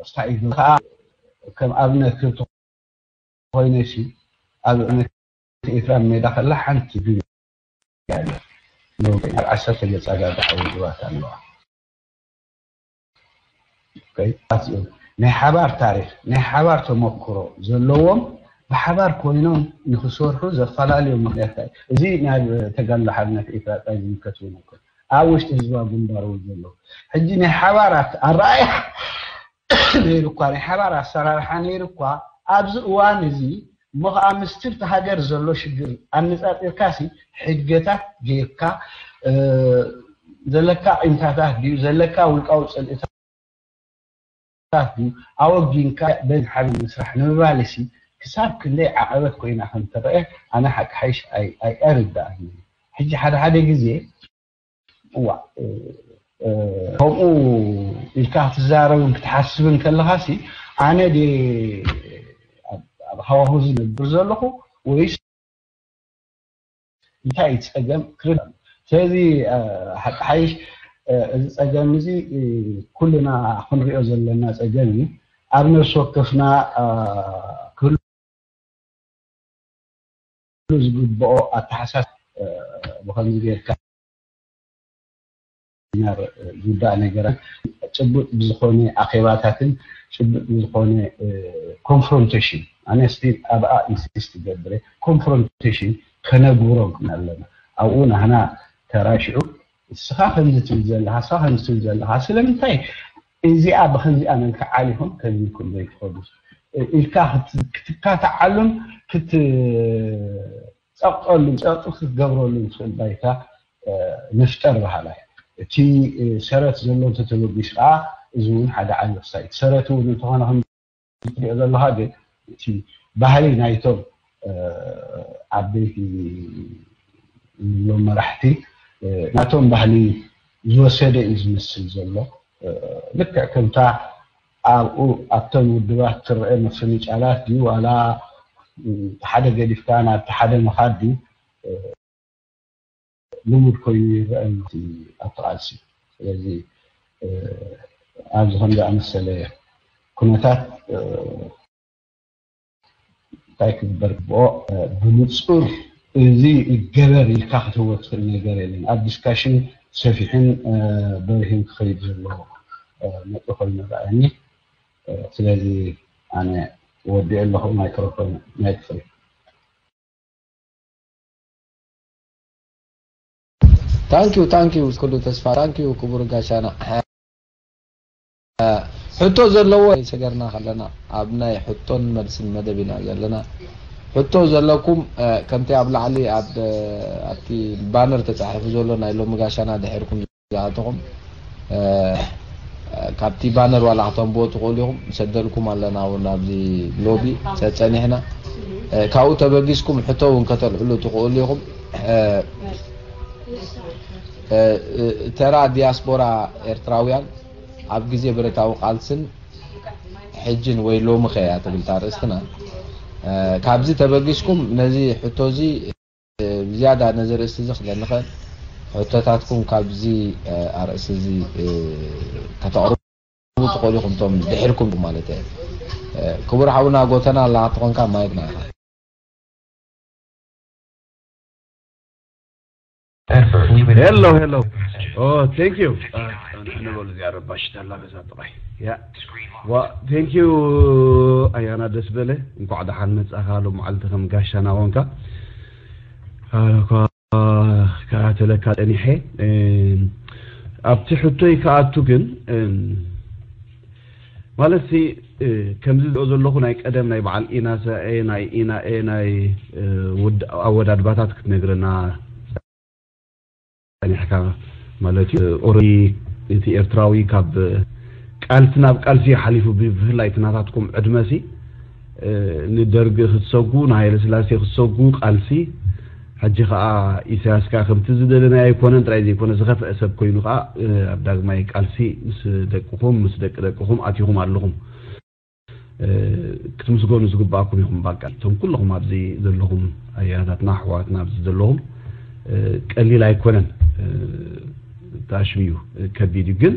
ስታይ ከዓ ከም ኣብነት ክብቲ ኮይነ ሲ ኣብ ኤርትራ ሜዳ ከላ ሓንቲ ግን ኣብ ዓሰርተ ገጻ ዳዳሓ ውድባት ኣለዋ። ናይ ሓባር ታሪክ ናይ ሓባር ተመክሮ ዘለዎም ብሓባር ኮይኖም ንክሰርሑ ዘፈላለዮም ምክንያት እዚ ናብ ተጋድሎ ሓርነት ኤርትራ ጥራይ ዝምልከት እውን ኣይኮነ ኣብ ውሽጢ ህዝባዊ ግንባር እውን ዘለዉ ሕጂ ናይ ሓባራት ኣረኣያ ነይሩ እኳ ናይ ሓባር ኣሰራርሓ ነይሩ እኳ ኣብዚ እዋን እዚ እሞ ከዓ ምስቲ ብቲ ሃገር ዘሎ ሽግር ኣነፃፂርካ ሲ ሕድገታት ጌርካ ዘለካ ቂምታታት ድዩ ዘለካ ውልቃዊ ፅልእታት ድዩ ኣወጊንካ በዚ ሓቢር ምስራሕ ንምባል ሲ ክሳብ ክንደይ ዓቐበት ኮይና ከም ትረአ ኣነ ሓቂ ሓይሽ ኣይርዳእን ሕጂ ሓደ ሓደ ግዜ እዋ ከምኡ ኢልካ ክትዛረብን ክትሓስብን ከለኻ ሲ ኣነ ድ ኣብ ሃዋሁ ዝነብር ዘለኹ ወይስ እንታይ እዩ ፀገም ክብል ስለዚ ሓቂ ሓይሽ እዚ ፀገም እዚ ኩልና ክንሪኦ ዘለና ፀገም እዩ ኣብ ነብሲ ወከፍና ክህሉ ዝግብኦ ኣተሓሳስ ብከምዚ ጌርካ ዝውዳእ ነገራት ጭቡጥ ብዝኾነ ኣኼባታትን ጭቡጥ ብዝኾነ ኮንፍሮንቴሽን ኣነ ስቲል ኣብኣ ኢንሲስት ገብረ ኮንፍሮንቴሽን ከነግብሮም ኣለና ኣብኡ ናህና ተራሽዑ እስኻ ከምዚ ትብል ዘለኻ እስኻ ከምዚ ትብል ዘለኻ ስለምንታይ እዚኣ ብከምዚኣ መልክዕ ዓሊኹም ከዚልኩም ዘይትኸዱ ኢልካ ክትካተዓሉን ክትፀቕጠሉን ፀቕጢ ክትገብረሉን ትኽእል ባይታ ንፍጠር በሃላይ እቲ ሰረት ዘሎ እንተተበጊሱ ከዓ እዚ እውን ሓደ ዓቢ ክሳይ እቲ ሰረት እውን እንተኾነ ከም ትሪኦ ዘለኻ ግን እቲ ባህሊ ናይቶም ዓበይቲ ንብሎም መራሕቲ ናቶም ባህሊ ዝወሰደ እዩ ዝመስል ዘሎ ልክዕ ከምታ ኣብኡ ኣብተን ውድባት ትረአ መፈንጫላት ድዩ ዋላ ሓደ ገዲፍካ ናብቲ ሓደ ምኻድ ድዩ ልሙድ ኮይኑ ይረአ ኣብቲ ቃልሲ ስለዚ ኣብዚ ከም ዝኣመሰለ ኩነታት እንታይ ክግበር ግብኦ ብንፁር እዚ ይገበር ኢልካ ክትህቦ ትኽእል ነገር የለን ኣብ ዲስካሽን ሰፊሕን በሪህን ክኸይድ ዘለዎ ነጥቢ ኮይኑ ይረኣየኒ ስለዚ ኣነ ወዲኦ ኣለኹ ማይክሮፎን ናይ ክፍል ታንኪዩ ታንኪዩ ኩሉ ተስፋ ታንኪዩ ክቡር ጋሻና ሕቶ ዘለዎ ሰገርና ከለና ኣብ ናይ ሕቶን መልስን መደብ ኢና ዘለና ሕቶ ዘለኩም ከምቲ ኣብ ላዕሊ ኣብ ኣብቲ ባነር ተጻሒፉ ዘሎ ናይ ሎሚ ጋሻና ድሕርኩም ዝኣተኹም ካብቲ ባነር ዋላ ክተንብቦ ትኽእሉ ኢኹም ሰደልኩም ኣለና እውን ኣብዚ ሎቢ ጸጸኒሕና ካብኡ ተበጊስኩም ሕቶ እውን ከተልዕሉ ትኽእሉ ኢኹም ተራ ዲያስፖራ ኤርትራውያን ኣብ ግዜ ብረታዊ ቃልስን ሕጅን ወይ ሎሚ ከያ ትብል ኣርእስትና ካብዚ ተበጊስኩም ነዚ ሕቶ እዚ ዝያዳ ነዚ ርእስቲ እዚ ክደሊ ኽእል ሕቶታትኩም ካብዚ ኣርእሲ እዚ ከተቕርቡ ትኽእሉ ኢኹም እቶም ድሕርኩም ማለት እየ ክቡር ሓውና ጎተና ኣላ ትኾንካ ማይክ ናይኻ Hello, hello. Oh, thank you. ንበሉ እዚኣ ረባሽት ኣላ ገዛ ጥራይ። ያ ዋ thank you ኣያና ደስ በለ እንኳዕ ደሓን መጻኻ ሎም መዓልቲ ከም ጋሻና ኮንካ እኳ ከታተለካ ጸኒሐ ኣብቲ ሕቶይ ከኣቱ ግን ማለት ሲ ከምዚ ዝኦ ዘለኹ ናይ ቀደም ናይ በዓል ኢናሰኤ ናይ ኢናኤ ናይ ውድ ኣወዳድባታት ክትነግረና ጸኒሕካ ማለት እዩ ኦረዲ እቲ ኤርትራዊ ካብ ቃልሲ ናብ ቃልሲ እዩ ሓሊፉ፣ ብፍላይ እቲ ናታትኩም ዕድመሲ ንደርጊ ክትሰጉ፣ ንሃይለ ስላሴ ክትሰጉ ቃልሲ፣ ሕጂ ከዓ ኢሳያስ ከዓ ከምቲ ዝደለናዮ ኣይኮነን ጥራይ ዘይኮነ ዝኸፍአ ሰብ ኮይኑ ከዓ ኣብ ዳግማይ ቃልሲ ምስ ደቅኹም ምስ ደቂ ደቅኹም ኣቲኹም ኣለኹም። ክትምስገኑ ዝግባኣኩም ኢኹም። ባቃ እቶም ኩለኹም ኣብዚ ዘለኹም ኣያታትና ኣሕዋትና ኣብዚ ዘለኹም ቀሊል ኣይኮነን። ታሽም እዩ፣ ከቢድ እዩ። ግን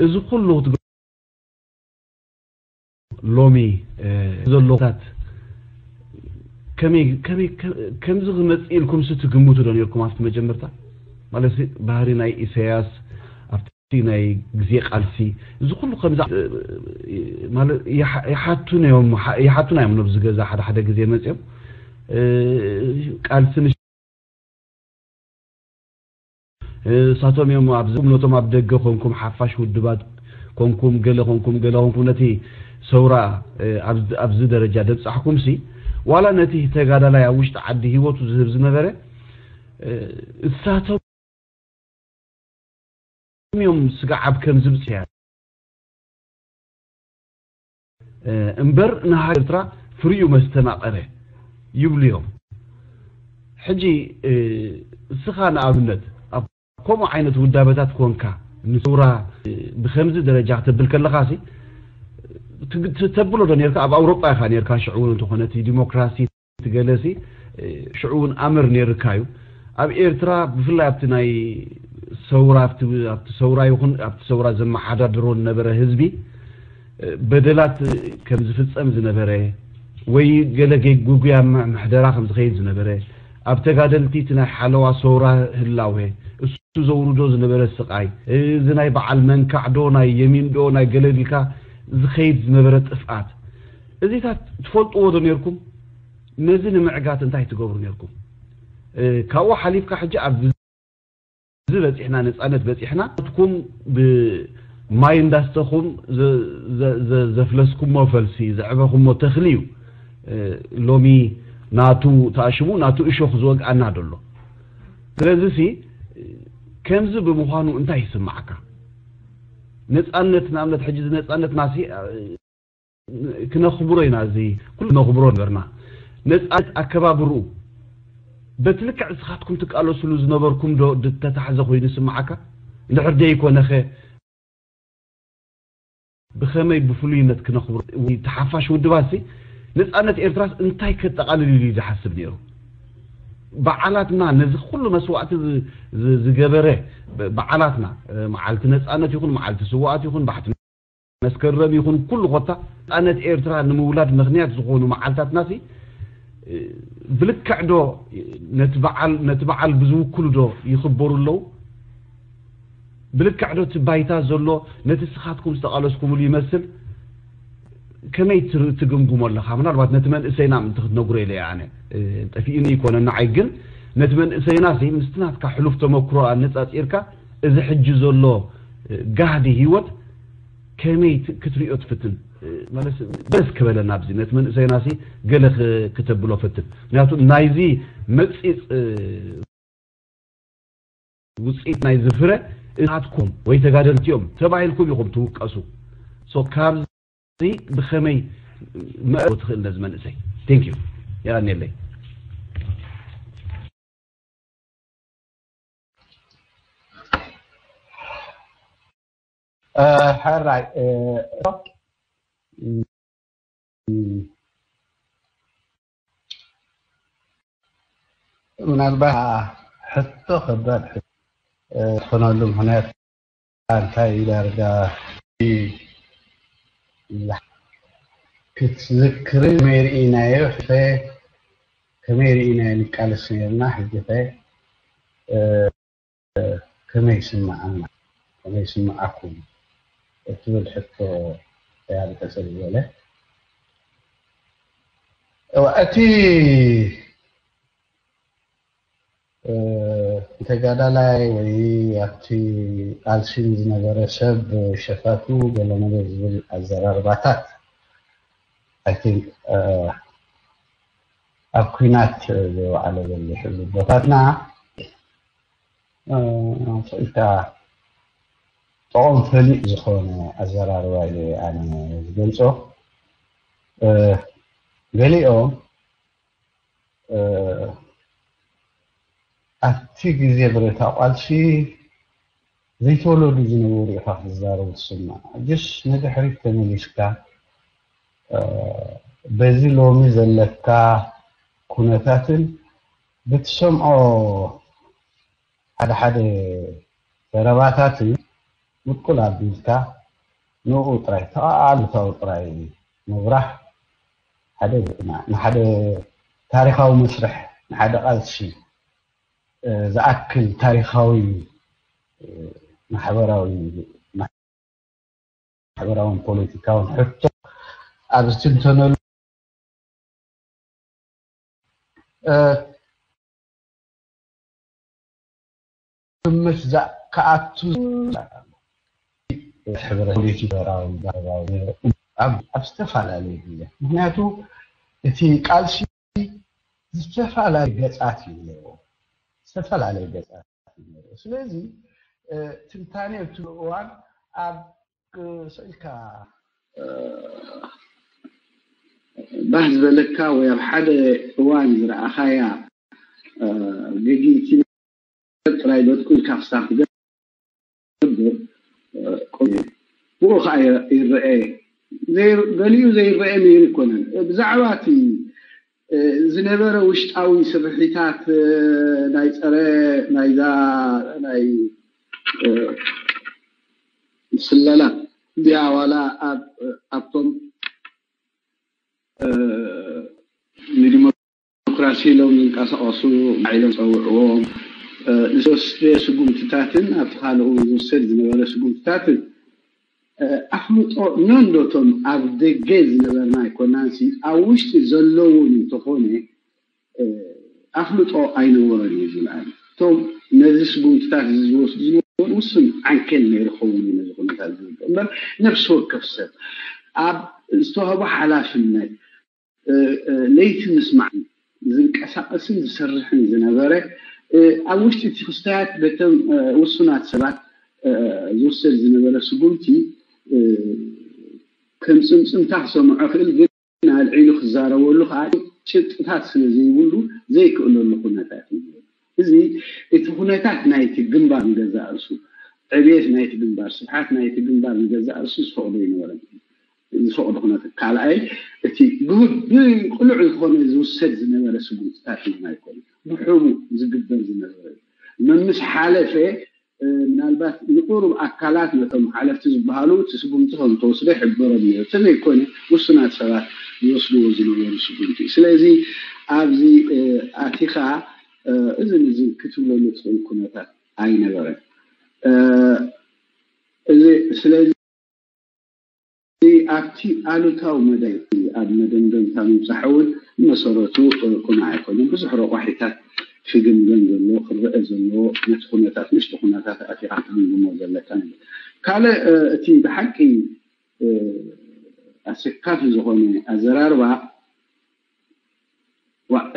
እዚ ኩሉ ክትገ- ሎሚ ዘሎ ታት ከመይ ከመይ ከምዚ ክመጽእ ኢልኩም ሲ ትግምቱ ዶ ነርኩም ኣብቲ መጀመርታ? ማለት ባህሪ ናይ ኢሳያስ ኣብቲ ናይ ግዜ ቃልሲ እዚ ኩሉ ከምዛ ማለት ይሓቱን እዮም፣ ይሓቱና እዮም። ነብዚ ገዛ ሓደ ሓደ ግዜ መጽዮም ቃልሲ ንሳቶም እዮም ኣብዚ እምነቶም ኣብ ደገ ኮንኩም ሓፋሽ ውድባት ኮንኩም ገለ ኮንኩም ገለ ኮንኩም ነቲ ሰውራ ኣብዚ ደረጃ ደብጻሕኩም ሲ ዋላ ነቲ ተጋዳላይ ኣብ ውሽጢ ዓዲ ህይወቱ ዝህብ ዝነበረ እሳቶም እዮም ስጋዓብ ከም ዝብጽያ እምበር ንሃገር ኤርትራ ፍሪኡ መስተማቐረ ይብሉ እዮም። ሕጂ እስኻ ንኣብነት ኣብ ከምኡ ዓይነት ውዳበታት ኮንካ ንሰውራ ብከምዚ ደረጃ ክተብል ከለኻ ሲ ተብሎ ዶ ነርካ? ኣብ ኣውሮጳ ኢኻ ነርካ ሽዑ እውን እንተኾነ እቲ ዲሞክራሲ ትገለሲ ሽዑ እውን ኣምር ነርካ እዩ። ኣብ ኤርትራ ብፍላይ ኣብቲ ናይ ሰውራ ኣብቲ ሰውራ ይኹን ኣብቲ ሰውራ ዘመሓዳድሮ ዝነበረ ህዝቢ በደላት ከም ዝፍጸም ዝነበረ ወይ ገለ ገይ ጉጉያ ምሕደራ ከም ዝኸይድ ዝነበረ ኣብ ተጋደልቲ እቲ ናይ ሓለዋ ሰውራ ህላወ እሱ ዘውርዶ ዝነበረ ስቃይ እዚ ናይ በዓል መንካዕዶ ናይ የሚንዶ ናይ ገለልካ ዝኸይድ ዝነበረ ጥፍኣት እዚታት ትፈልጥዎ ዶ ነርኩም? ነዚ ንምዕጋት እንታይ ትገብሩ ነርኩም? ካብኡ ሓሊፍካ ሕጂ ኣብ እዚ በጺሕና ነጻነት በጺሕና ትኩም ብማይ እንዳስተኹም ዘፍለስኩሞ ፈልሲ ዘዕበኹሞ ተኽሊ እዩ። ሎሚ ናቱ ተኣሽሙ ናቱ እሾኽ ዝወግኣና ደሎ። ስለዚ ሲ ከምዚ ብምዃኑ እንታይ ይስማዓካ? ነጻነት ንኣብነት ሕጂ እዚ ነጻነትና ሲ ክነኽብሮ ኢና፣ እዚ ኩሉ ነኽብሮ ነበርና። ነጻነት ኣከባብርኡ በቲ ልክዕ ንስኻትኩም ትቃለሱሉ ዝነበርኩም ዶ ዝተታሕዘ ኮይኑ ይስምዓካ? እንድሕር ደይኮነኸ ብኸመይ ብፍሉይነት ክነኽብሮ? ወይ ተሓፋሽ ውድባትሲ ነጻነት ኤርትራስ እንታይ ከጠቓልል ኢሉ እዩ ዝሓስብ ነይሩ? በዓላትና ነዚ ኩሉ መስዋእቲ ዝገበረ በዓላትና መዓልቲ ነጻነት ይኹን መዓልቲ ስዋኣት ይኹን ባሕቲ መስከረም ይኹን ኩሉ ኮታ ነጻነት ኤርትራ ንምውላድ ምኽንያት ዝኾኑ መዓልታትና ሲ ብልክዕ ዶ ነቲ በዓል ነቲ በዓል ብዝውክሉ ዶ ይኽበሩ ኣለዉ? ብልክዕ ዶ እቲ ባይታ ዘሎ ነቲ ስኻትኩም ዝተቓለስኩምሉ ይመስል? ከመይ ትግምግሞ ኣለኻ? ምናልባት ነቲ መንእሰይና ምእንቲ ክትነግሮ ኢለ እየ ኣነ። ጠፊኡኒ ይኮነ ንዓይ፣ ግን ነቲ መንእሰይና ሲ ምስቲ ናትካ ሕሉፍ ተመክሮ ኣነጻጺርካ እዚ ሕጂ ዘሎ ጋህዲ ህይወት ከመይ ክትሪኦ ትፍትን? መለስ ደስ ክበለና ኣብዚ ነቲ መንእሰይና ሲ ገለ ክተብሎ ፈትን። ምክንያቱ ናይዚ መጺጽ ውፅኢት ናይ ዝፍረ እሳትኩም ወይ ተጋደልቲ እዮም ተባሂልኩም ኢኹም ትውቀሱ። ሶ ካብዚ ብኸመይ መእረው ትኽእል ነዚ መንእሰይ? ቴንክ ዩ። የቐንየለይ። ሕራይ ምናልባት ሕቶ ከባድ ዝኾነሉ ምክንያት እንታይ ዳርጋ ክትዝክርን ከመይ ርኢናዮ ሕፈ ከመይ ርኢናዮ ንቃለስ ነርና ሕጂ ከ ከመይ ይስምዓና ከመይ ይስምዓኩም እትብል ሕቶ ያርቀ ሰብ ዝበለ እቲ ተጋዳላይ ወይ ኣብቲ ቃልሲ ዝነበረ ሰብ ሸፋቱ ገለመለ ዝብል ኣዘራርባታት I think ኣብ ኲናት ዝወዓለ ዘሎ ሕዚ ቦታትና ስኢልካ ብዕምቆም ፈሊጥ ዝኾነ ኣዘራርባ ኢለ ኣነ ዝገልጾ። ገሊኦም ኣብቲ ግዜ ብረታ ቃልሲ ዘይተወለዱ ዝነበሩ ኢኻ ክትዛረቡ ትስማዕ። ሕጅስ ንድሕሪት ተመሊስካ በዚ ሎሚ ዘለካ ኩነታትን ብትሰምዖ ሓደ ሓደ ዘረባታትን ምቁል ኣቢልካ ንኡ ጥራይ ተኣሉታዊ ጥራይ ምብራህ ሓደ ንሓደ ታሪኻዊ መስርሕ ንሓደ ቃልሲ ዝኣክል ታሪኻዊ ማሕበራዊ ማሕበራውን ፖለቲካውን ሕቶ ኣብ ዝትንተነሉ ግምት ክኣቱ ሕብረት ፖለቲካዊ ኣብ ዝተፈላለዩ ግዜ ምክንያቱ እቲ ቃልሲ ዝተፈላለዩ ገጻት እዩ ዘለዎ ዝተፈላለዩ ገጻት እዩ ዘለዎ ስለዚ ትንታኔ እትሉ እዋን ኣብ ስእልካ ባህ ዝበለካ ወይ ኣብ ሓደ እዋን ዝረኣኻያ ገጊእቲ ጥራይ በጥቁልካ ክሳብ ትገብር ብኡ ከዓ ይረአ ገሊኡ ዘይረአ ነይሩ ይኮነን ብዛዕባ እቲ ዝነበረ ውሽጣዊ ስርሒታት ናይ ፀረ ናይዛ ናይ ስለላ እዚኣ ዋላ ኣብቶም ንዲሞክራሲ ኢሎም ዝንቀሳቀሱ ኢሎም ፀውዕዎም ንዝወስደ ስጉምትታትን ኣብቲ ካልኡ ዝወሰድ ዝነበረ ስጉምትታትን ኣፍልጦ ነንዶቶም ኣብ ደገ ዝነበርና ኣይኮናንሲ ኣብ ውሽጢ ዘለውን እንተኾነ ኣፍልጦ ኣይነበሮን እዩ ዝብል ኣነ። እቶም ነዚ ስጉምትታት እዚ ዝወስዱ ዝነበሩ ውሱን ዓንኬል ነይሩ ኸውን እዩ ነዚ ኩነታት ዝውድኦ እምበር ነፍሲ ወከፍ ሰብ ኣብ ዝተዋህቦ ሓላፍነት ለይቲ ምስማዕ ዝንቀሳቀስን ዝሰርሕን ዝነበረ ኣብ ውሽጢ እቲ ክስተያት በቶም ውሱናት ሰባት ዝውሰድ ዝነበረ ስጉምቲ ከም ፅምፅምታ ክሰምዖ ክእል ግን ኣልዒሉ ክዛረበሉ ከዓ ጭብጥታት ስለ ዘይብሉ ዘይክእለሉ ኩነታት እዩ እዚ እቲ ኩነታት ናይቲ ግንባር ንገዛእ ርእሱ ዕብየት ናይቲ ግንባር ስፍሓት ናይቲ ግንባር ንገዛእ ርእሱ ዝፈቅዶ ይነበረን ዝፈቅዶ ኩነታት ካልኣይ እቲ ብቅሉዕ ዝኾነ ዝውሰድ ዝነበረ ስጉምትታት ይኹን ኣይኮነ ብሕቡ ዝግበር ዝነበረ መምስ ሓለፈ ምናልባት ንቁሩብ ኣካላት ነቶም ሓለፍቲ ዝበሃሉ እቲ ስጉምቲ ከም ተወስደ ይሕበሮም ነይሩ። እቲ ዘይኮነ ውሱናት ሰባት ዝወስድዎ ዝነበሩ ስጉምቲ እዩ። ስለዚ ኣብዚ ኣቲኻ እዝን እዝን ክትብለሉ ትኽእል ኩነታት ኣይነበረን። እዚ ስለዚ ኣብቲ ኣሉታዊ መዳይ ኣብ መደምደምታ ምብፃሕ እውን መሰረቱ ቅኑዕ ኣይኮነን። ብዙሕ ረቋሒታት ክግምገም ዘለዎ ክረአ ዘለዎ ነቲ ኩነታት ውሽጢ ኩነታት ኣቲኻ ክትግምግሞ ዘለካ ነገር። ካልእ እቲ ብሓቂ ኣሰካፊ ዝኾነ ኣዘራርባ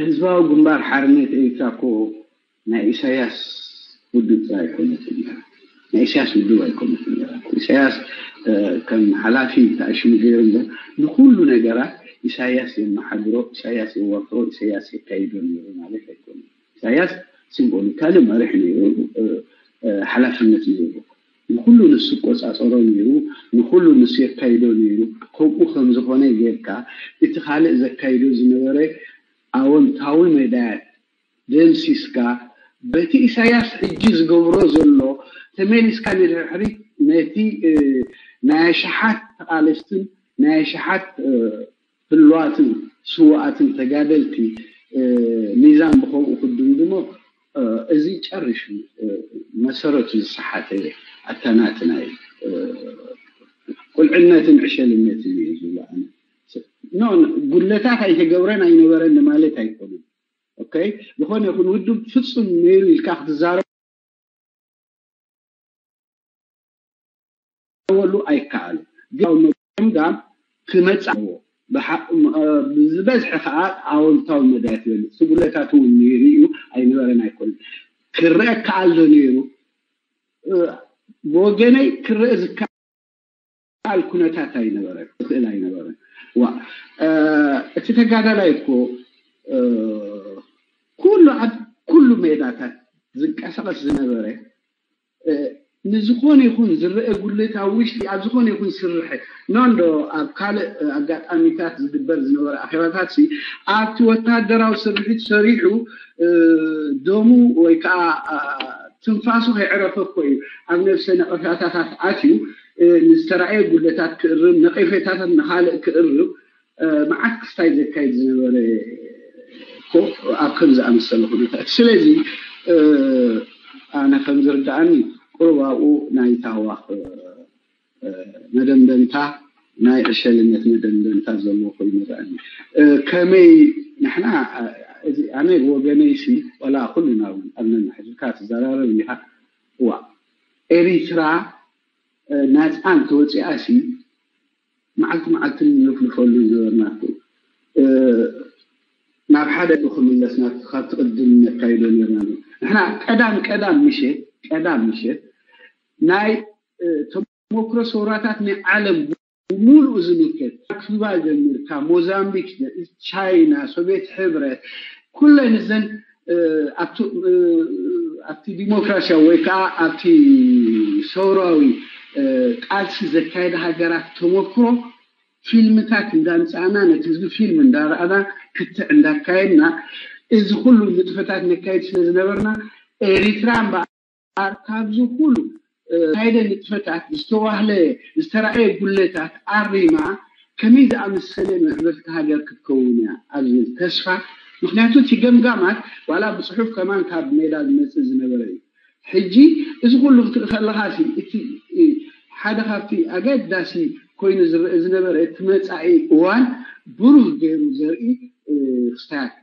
ህዝባዊ ግንባር ሓርነት ኤርትራ እኮ ናይ ኢሳያስ ውድብ ጥራይ ኣይኮነትን እያ። ናይ ኢሳያስ ውድብ ኣይኮነትን እያ። ኢሳያስ ከም ሓላፊ ተኣሽሙ ገይሩ እምበር ንኩሉ ነገራት ኢሳያስ የመሓድሮ፣ ኢሳያስ የዋፍሮ፣ ኢሳያስ የካይዶ ነይሩ ማለት ኣይኮነን። ኢሳያስ ሲምቦሊካሊ መሪሕ ነይሩ፣ ሓላፍነት ነይሩ። ንኩሉ ንሱ ቆጻጸሮ ነይሩ፣ ንኩሉ ንሱ የካይዶ ነይሩ። ከምኡ ከም ዝኾነ ጌርካ እቲ ካልእ ዘካይዶ ዝነበረ ኣወንታዊ መዳያት ደምሲስካ በቲ ኢሳያስ ሕጂ ዝገብሮ ዘሎ ተመሊስካ ንድሕሪት ነቲ ናይ ኣሽሓት ተቓለስትን ናይ ኣሽሓት ህሉዋትን ስዉኣትን ተጋደልቲ ሚዛን ብኸምኡ ክድምድሞ እዚ ጨሪሹ መሰረቱ ዝሰሓተ ኣተናትና እዩ። ቁልዕነትን ዕሸልነትን እዩ ዝብሎ ኣነ። ጉድለታት ኣይተገብረን ኣይነበረን ማለት ኣይኮነን። ኦኬ ዝኾነ ይኹን ውድብ ፍፁም ነይሩ ኢልካ ክትዛረበሉ ኣይከኣልን። ግን ገምጋም ክመፅእ ኣለዎ። ዝበዝሐ ከዓ ኣወንታዊ መዳያት ይበልፅ። እቲ ጉድለታት እውን ነይሩ እዩ ኣይነበረን ኣይኮነን። ክረአ ከኣል ዶ ነይሩ? ብወገነይ ክረአ ዝከኣል ኩነታት ኣይነበረን፣ ዝኽእል ኣይነበረን። ዋ እቲ ተጋዳላይ እኮ ኩሉ ኣብ ኩሉ ሜዳታት ዝንቀሳቐስ ዝነበረ ንዝኾነ ይኹን ዝረአ ጉድለት ኣብ ውሽጢ ኣብ ዝኾነ ይኹን ስርሐ ኖንዶ ኣብ ካልእ ኣጋጣሚታት ዝግበር ዝነበረ ኣኼባታት ሲ ኣብቲ ወታደራዊ ስርሒት ሰሪሑ ደሙ ወይ ከዓ ትንፋሱ ከይዕረፈ እኮ እዩ ኣብ ነብሰ ነቐፌታታት ኣትዩ ንዝተራእየ ጉድለታት ክእርም ነቐፌታታት ንኻልእ ክእርም መዓት ክስታይ ዘካይድ ዝነበረ እኮ ኣብ ከም ዝኣመሰለ ኩነታት። ስለዚ ኣነ ከም ዝርዳኣኒ ቁሩብ ኣብኡ ናይ ታህዋኽ መደምደምታ ናይ ዕሸልነት መደምደምታ ዘለዎ ኮይኑ ይረኣኒ። ከመይ ንሕና እዚ ኣነ ብወገነይ ሲ ዋላ ኩልና እውን ኣብ ነንሕድካ ትዘራረብ ኢኻ ዋ ኤሪትራ ናፃ እንተወፂኣ ሲ መዓልቲ መዓልቲ ንልፍልፈሉ ዝነበርና እኮ እዩ። ናብ ሓደ ክምለስ ናብቲ ካብቲ ቅድም ነካይዶ ነርና ንሕና ቀዳም ቀዳም ምሸት ቀዳም ምሸት ናይ ተሞክሮ ሰውራታት ናይ ዓለም ብሙሉኡ ዝምልከት ካብ ኩባ ጀሚርካ ሞዛምቢክ ቻይና ሶቪየት ሕብረት ኩለን እዘን ኣብቲ ዲሞክራሲያዊ ወይ ከዓ ኣብቲ ሰውራዊ ቃልሲ ዘካየደ ሃገራት ተመክሮ ፊልምታት እንዳምፃእና ነቲ ህዝቢ ፊልም እንዳረኣና ክትዕ እንዳካየድና እዚ ኩሉ ንጥፈታት ነካየድ ስለ ዝነበርና ኤሪትራ እምበኣር ካብዚ ኩሉ ካየደ ንጥፈታት ዝተዋህለ ዝተረኣየ ጉለታት ኣሪማ ከመይ ዝኣመሰለ ምዕብልቲ ሃገር ክትከውን እያ ኣብ ዝብል ተስፋ ምክንያቱ እቲ ገምጋማት ዋላ ብፅሑፍ ከማን ካብ ሜዳ ዝመፅእ ዝነበረ እዩ ሕጂ እዚ ኩሉ ክትርኢ ከለካ እቲ ሓደ ካብቲ ኣገዳሲ ኮይኑ ዝረአ ዝነበረ እቲ መፃኢ እዋን ብሩህ ገይሩ ዘርኢ ክስታያት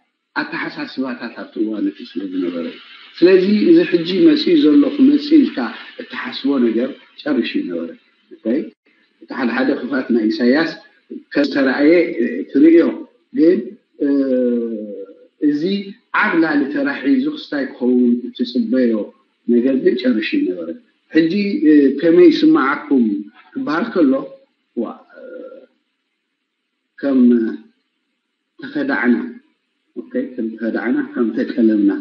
ኣተሓሳስባታት ኣብቲ እዋን እቲ ስለ ዝነበረ እዩ። ስለዚ እዚ ሕጂ መፅኡ ዘሎ ክመፅእ ኢልካ እትሓስቦ ነገር ጨርሹ ይነበረ። እቲ ሓደ ሓደ ክፋት ናይ ኢሳያስ ከም ዝተረኣየ ትርእዮ፣ ግን እዚ ዓብላሊ ተራ ሒዙ ክስታይ ክኸውን እትፅበዮ ነገር ግን ጨርሹ ይነበረ። ሕጂ ከመይ ይስማዓኩም ክበሃል ከሎ ዋ ከም ተኸዳዕና ከም ተኸዳዕና ከም ተጠለምና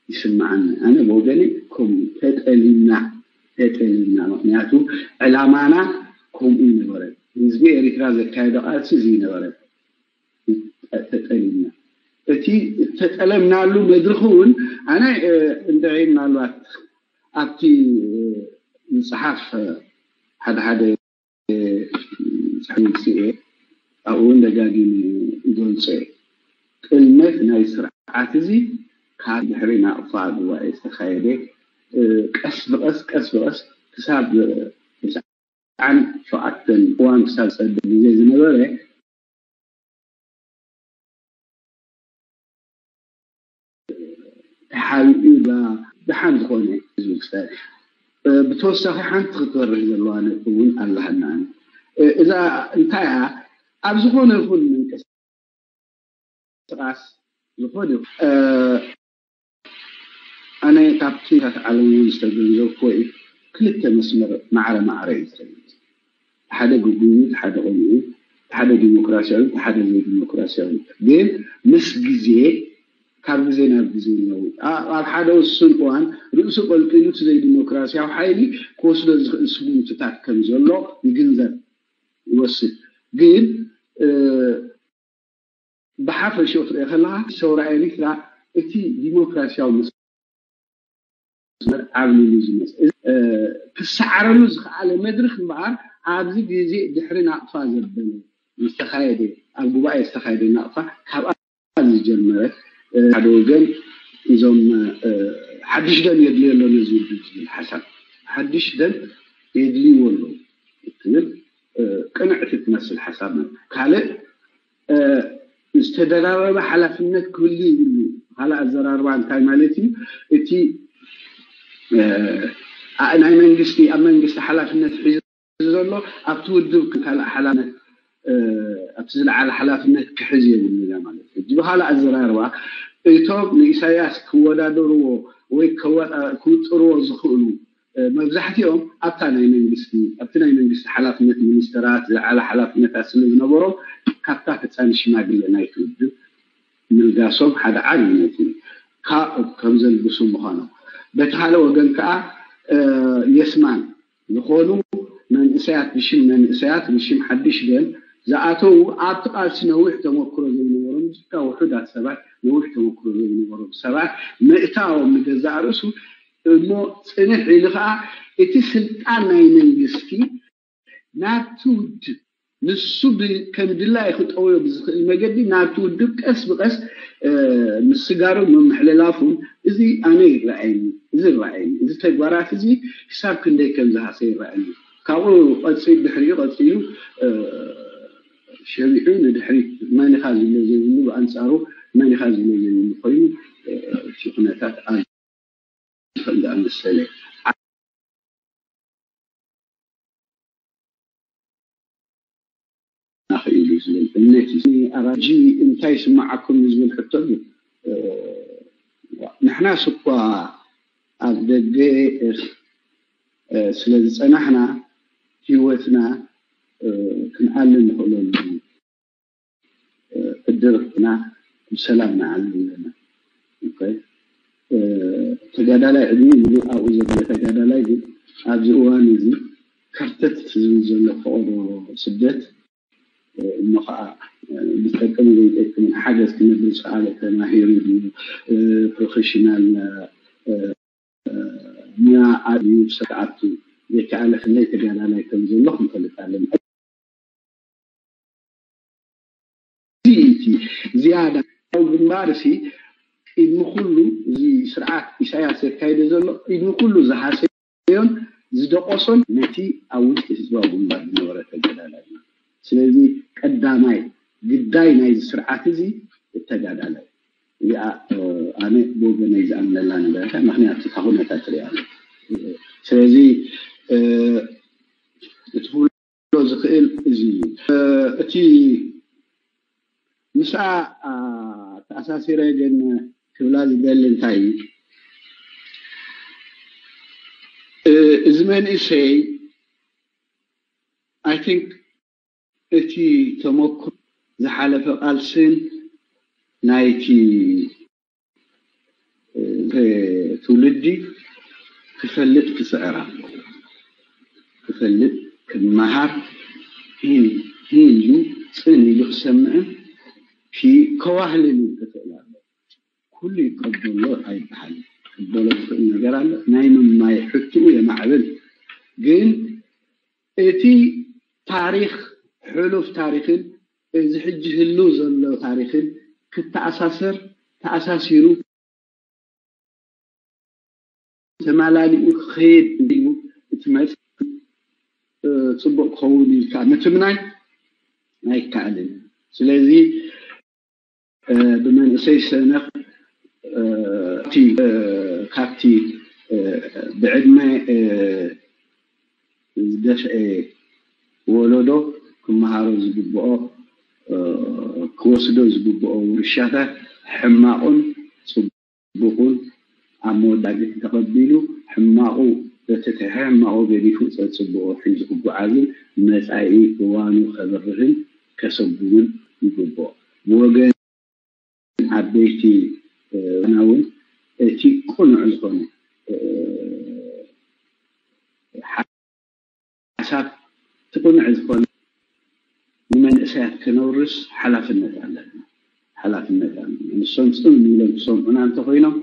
ይስምዓኒ። ኣነ ብወገነይ ከም ተጠሊምና ተጠሊምና ምክንያቱ ዕላማና ከምኡ ይነበረ። ህዝቢ ኤሪትራ ዘካየዶ ቃልሲ እዚ ይነበረ ተጠሊምና። እቲ እተጠለምናሉ መድርኽ እውን ኣነ እንድዒ ምናልባት ኣብቲ ምፅሓፍ ሓደ ሓደ ፅሕፍፂ እየ ኣብኡ እውን ደጋጊም ይገልፆ እየ። ጥልመት ናይ ስርዓት እዚ ካብ ድሕሪ ናቕፋ ጉባኤ ዝተኻየደ ቀስ ብቐስ ቀስ ብቐስ ክሳብ ተስዓን ሸውዓተን እዋን ክሳብ ዝፀድቕ ግዜ ዝነበረ ተሓቢኡ ደሓን ዝኾነ ህዝቢ ክስታይ ብተወሳኺ ሓንቲ ክትበርህ ዘለዋ ነጥቢ እውን ኣለሃና እዛ እንታይ እያ ኣብ ዝኾነ ይኹን ምንቅስቃስ ዝኾነ ኣነ ካብቲ ታት ዓለም እውን ዝተገንዘብኩዎ እዩ ክልተ መስመር ማዕረ ማዕረ እዩ ዝኸይድ ሓደ ግጉይ ሓደ ቆልዑ ሓደ ዲሞክራሲያዊ ሓደ ዘይዲሞክራሲያዊ ግን ምስ ግዜ ካብ ግዜ ናብ ግዜ ይለውጥ ኣብ ሓደ ውሱን እዋን ርእሱ ቀልቂሉ እቲ ዘይዲሞክራሲያዊ ሓይሊ ክወስዶ ዝኽእል ስጉምትታት ከም ዘሎ ይግንዘብ ይወስድ ግን ብሓፈሽኡ ክትሪኦ ከለካ ሰውራ ኤሪትራ እቲ ዲሞክራሲያዊ መስመር ዓብሊሉ ዝመፅእ ክሰዓረሉ ዝኸኣለ መድርክ እምበኣር ኣብዚ ግዜ ድሕሪ ናቕፋ ዘበለ ዝተኻየደ ኣብ ጉባኤ ዝተኻየደ ናቕፋ ካብኣ ዝጀመረ ሓደ ወገን እዞም ሓድሽ ደም የድልዮ ኣሎ ነዚ ውድብ ዝብል ሓሳብ ሓድሽ ደም የድልይዎ ኣሎ እትብል ቅንዕቲ ትመስል ሓሳብ ካልእ ዝተደራረበ ሓላፍነት ክህሉ ይብሉ ካልእ ኣዘራርባ እንታይ ማለት እዩ እቲ ናይ መንግስቲ ኣብ መንግስቲ ሓላፍነት ሒዙ ዘሎ ኣብቲ ውድብ ካልእ ሓላፍነት ኣብቲ ዝለዓለ ሓላፍነት ክሕዝ የብሉ ኢና ማለት እዩ። ብካልእ ኣዘራርባ እቶም ንኢሳያስ ክወዳደርዎ ወይ ክውጥርዎ ዝኽእሉ መብዛሕትኦም ኣብታ ናይ መንግስቲ ኣብቲ ናይ መንግስቲ ሓላፍነት፣ ሚኒስተራት ዝለዓለ ሓላፍነታት ስለ ዝነበሮም፣ ካብታ ፈጻሚ ሽማግለ ናይቲ ውድብ ምልጋሶም ሓደ ዓብዪ ነጥቢ እዩ። ካብ ከም ዘልግሱ ምዃኖም፣ በቲ ካልእ ወገን ከኣ የስማን ዝኾኑ መንእሰያት፣ ብሽም መንእሰያት፣ ብሽም ሓድሽ ደም ዝኣተዉ፣ ኣብቲ ቃልሲ ነዊሕ ተመክሮ ዘይነበሮም፣ ብዝካ ውሑዳት ሰባት፣ ነዊሕ ተመክሮ ዘይነበሮም ሰባት ምእታዎም ንገዛእ ርእሱ እሞ ጽንሕ ኢሉ ከኣ እቲ ስልጣን ናይ መንግስቲ ናብቲ ውድብ፣ ንሱ ብ-፣ ከም ድላዩ ክጠውዮ ብዝኽእል መገዲ ናብቲ ውድብ ቀስ ብቐስ፣ እ፣ ምስጋሩ ምምሕልላፉን፣ እዚ ኣነ ይረኣየኒ፣ እዚ ይረኣየኒ። እዚ ተግባራት እዚ ክሳብ ክንደይ ከም ዝሃሰ ይረኣየኒ። ካብኡ ቀጺሉ፣ ድሕሪኡ ቀጺሉ፣ እ፣ ሸቢሑ ንድሕሪት መን ኢኻ ዝብሎ ዘይብሉ፣ ብኣንጻሩ መን ኢኻ ዝብሎ ዘይብሉ ኮይኑ፣ እ፣ እቲ ኩነታት ኣሎ። ዝኽእል ዝኣመሰለ ክኢሉ ዝብል እምነት እዩ። ኣራጂ እንታይ ይስምዓኩም ዝብል ሕቶ እዩ። እ፣ ንሕናስ እኳ ኣብ ደገ፣ እ፣ ስለ ዝጸናሕና፣ ህይወትና፣ እ፣ ክንኣሊ ንኽእለሉ ዕድርና ብሰላም ንዓሊ ኣለና። ኦኬ። እ፣ ተጋዳላይ ዕድሚኡ ሙሉእ ኣብኡ ዘሎ ተጋዳላይ ግን ኣብዚ እዋን እዚ ከርተት ዝብል ዘሎ ፈቐዶ ስደት፣ እ፣ እሞ ኸዓ፣ እ፣ ዝጠቅም ዘይጠቅምን ሓገዝ ክነብል ዝኸኣለ ተማሂሩ ድዩ፣ እ፣ ፕሮፌሽናል፣ እ፣ ሙያ ኣብ ሰብ ክኣቱ ዘይከኣለ ክንደይ ተጋዳላይ ከም ዘሎ ክንፈልጥ ኣለና። እቲ ዝያዳ ኣብ ግንባር ሲ ቅድሚ ኩሉ እዚ ስርዓት ኢሳያስ ዘካይዶ ዘሎ ቅድሚ ኩሉ ዝሃሰዮን ዝደቆሶን ነቲ ኣብ ውሽጢ ህዝባዊ ግንባር ዝነበረ ተጋዳላይ እዩ። ስለዚ ቀዳማይ ግዳይ ናይዚ ስርዓት እዚ ተጋዳላይ እዚኣ፣ እ፣ ኣነ ብወገነይ ዝኣምነላ ነገር እያ። ምክንያቱ እታ ኩነታት ትሪኣ ኣለ። ስለዚ፣ እ፣ እቲ ክብሎ ዝኽእል እዚ እዩ። እ፣ እቲ ምስኣ፣ ኣ፣ ተኣሳሲረ ግን ክብላ ዝደሊ እንታይ እዩ? እ፣ እዚ መንእሰይ፣ I think፣ እቲ ተመክሮ ዝሓለፈ ቃልስን ናይቲ፣ እ፣ ትውልዲ ክፈልጥ ክጽዕር ኣለዎ። ክፈልጥ፣ ክመሃር፣ ሂን፣ ሂን ኢሉ፣ ጽን ኢሉ ክሰምዕን ኪ-፣ ከዋህልልን ክኽእል ኣለዎ። ኩሉ ይቀበሎ ኣይበሃልን። ክበሎ ዝኽእል ነገር ኣሎ። ናይ ምማይ ሕትኡ የማዕብል። ግን እቲ ታሪኽ፣ ሕሉፍ ታሪኽን እዚ ሕጂ ህልው ዘሎ ታሪኽን ክተኣሳሰር፣ ተኣሳሲሩ፣ ተማላሊኡ ክኸይድ እዩ። እቲ መጽ-፣ እ፣ ጽቡቕ ክኸውን ኢልካ ምትምናይ ኣይከኣልን። ስለዚ፣ እ፣ ብመንእሰይ ሰነፍ፣ እ፣ እቲ፣ እ፣ ካብቲ፣ እ፣ ብዕድመ፣ እ፣ ዝደፍአ ወለዶ ክመሃሮ ዝግብኦ፣ እ፣ ክወስዶ ዝግብኦ ውርሻታት ሕማቑን ጽቡቑን ኣብ መወዳእታ ተቐቢሉ፣ ሕማቑ ዘተተሐ፣ ሕማቑ ገዲፉ ጸጽብኦ ሒዙ ክጓዓዝን መጻኢ እዋኑ ከብርህን ከሰጉምን ይግብኦ። ብወገን ዓበይቲ፣ እ፣ ና እውን እቲ ቅኑዕ ዝኾነ፣ እ፣ ሓሳብ፣ እቲ ቅኑዕ ዝኾነ ንመንእሰያት ከነውርስ ሓላፍነት ኣለና። ሓላፍነት ኣለና። ንሶም ጽን ኢሎም ክሰምዑና እንተኾይኖም፣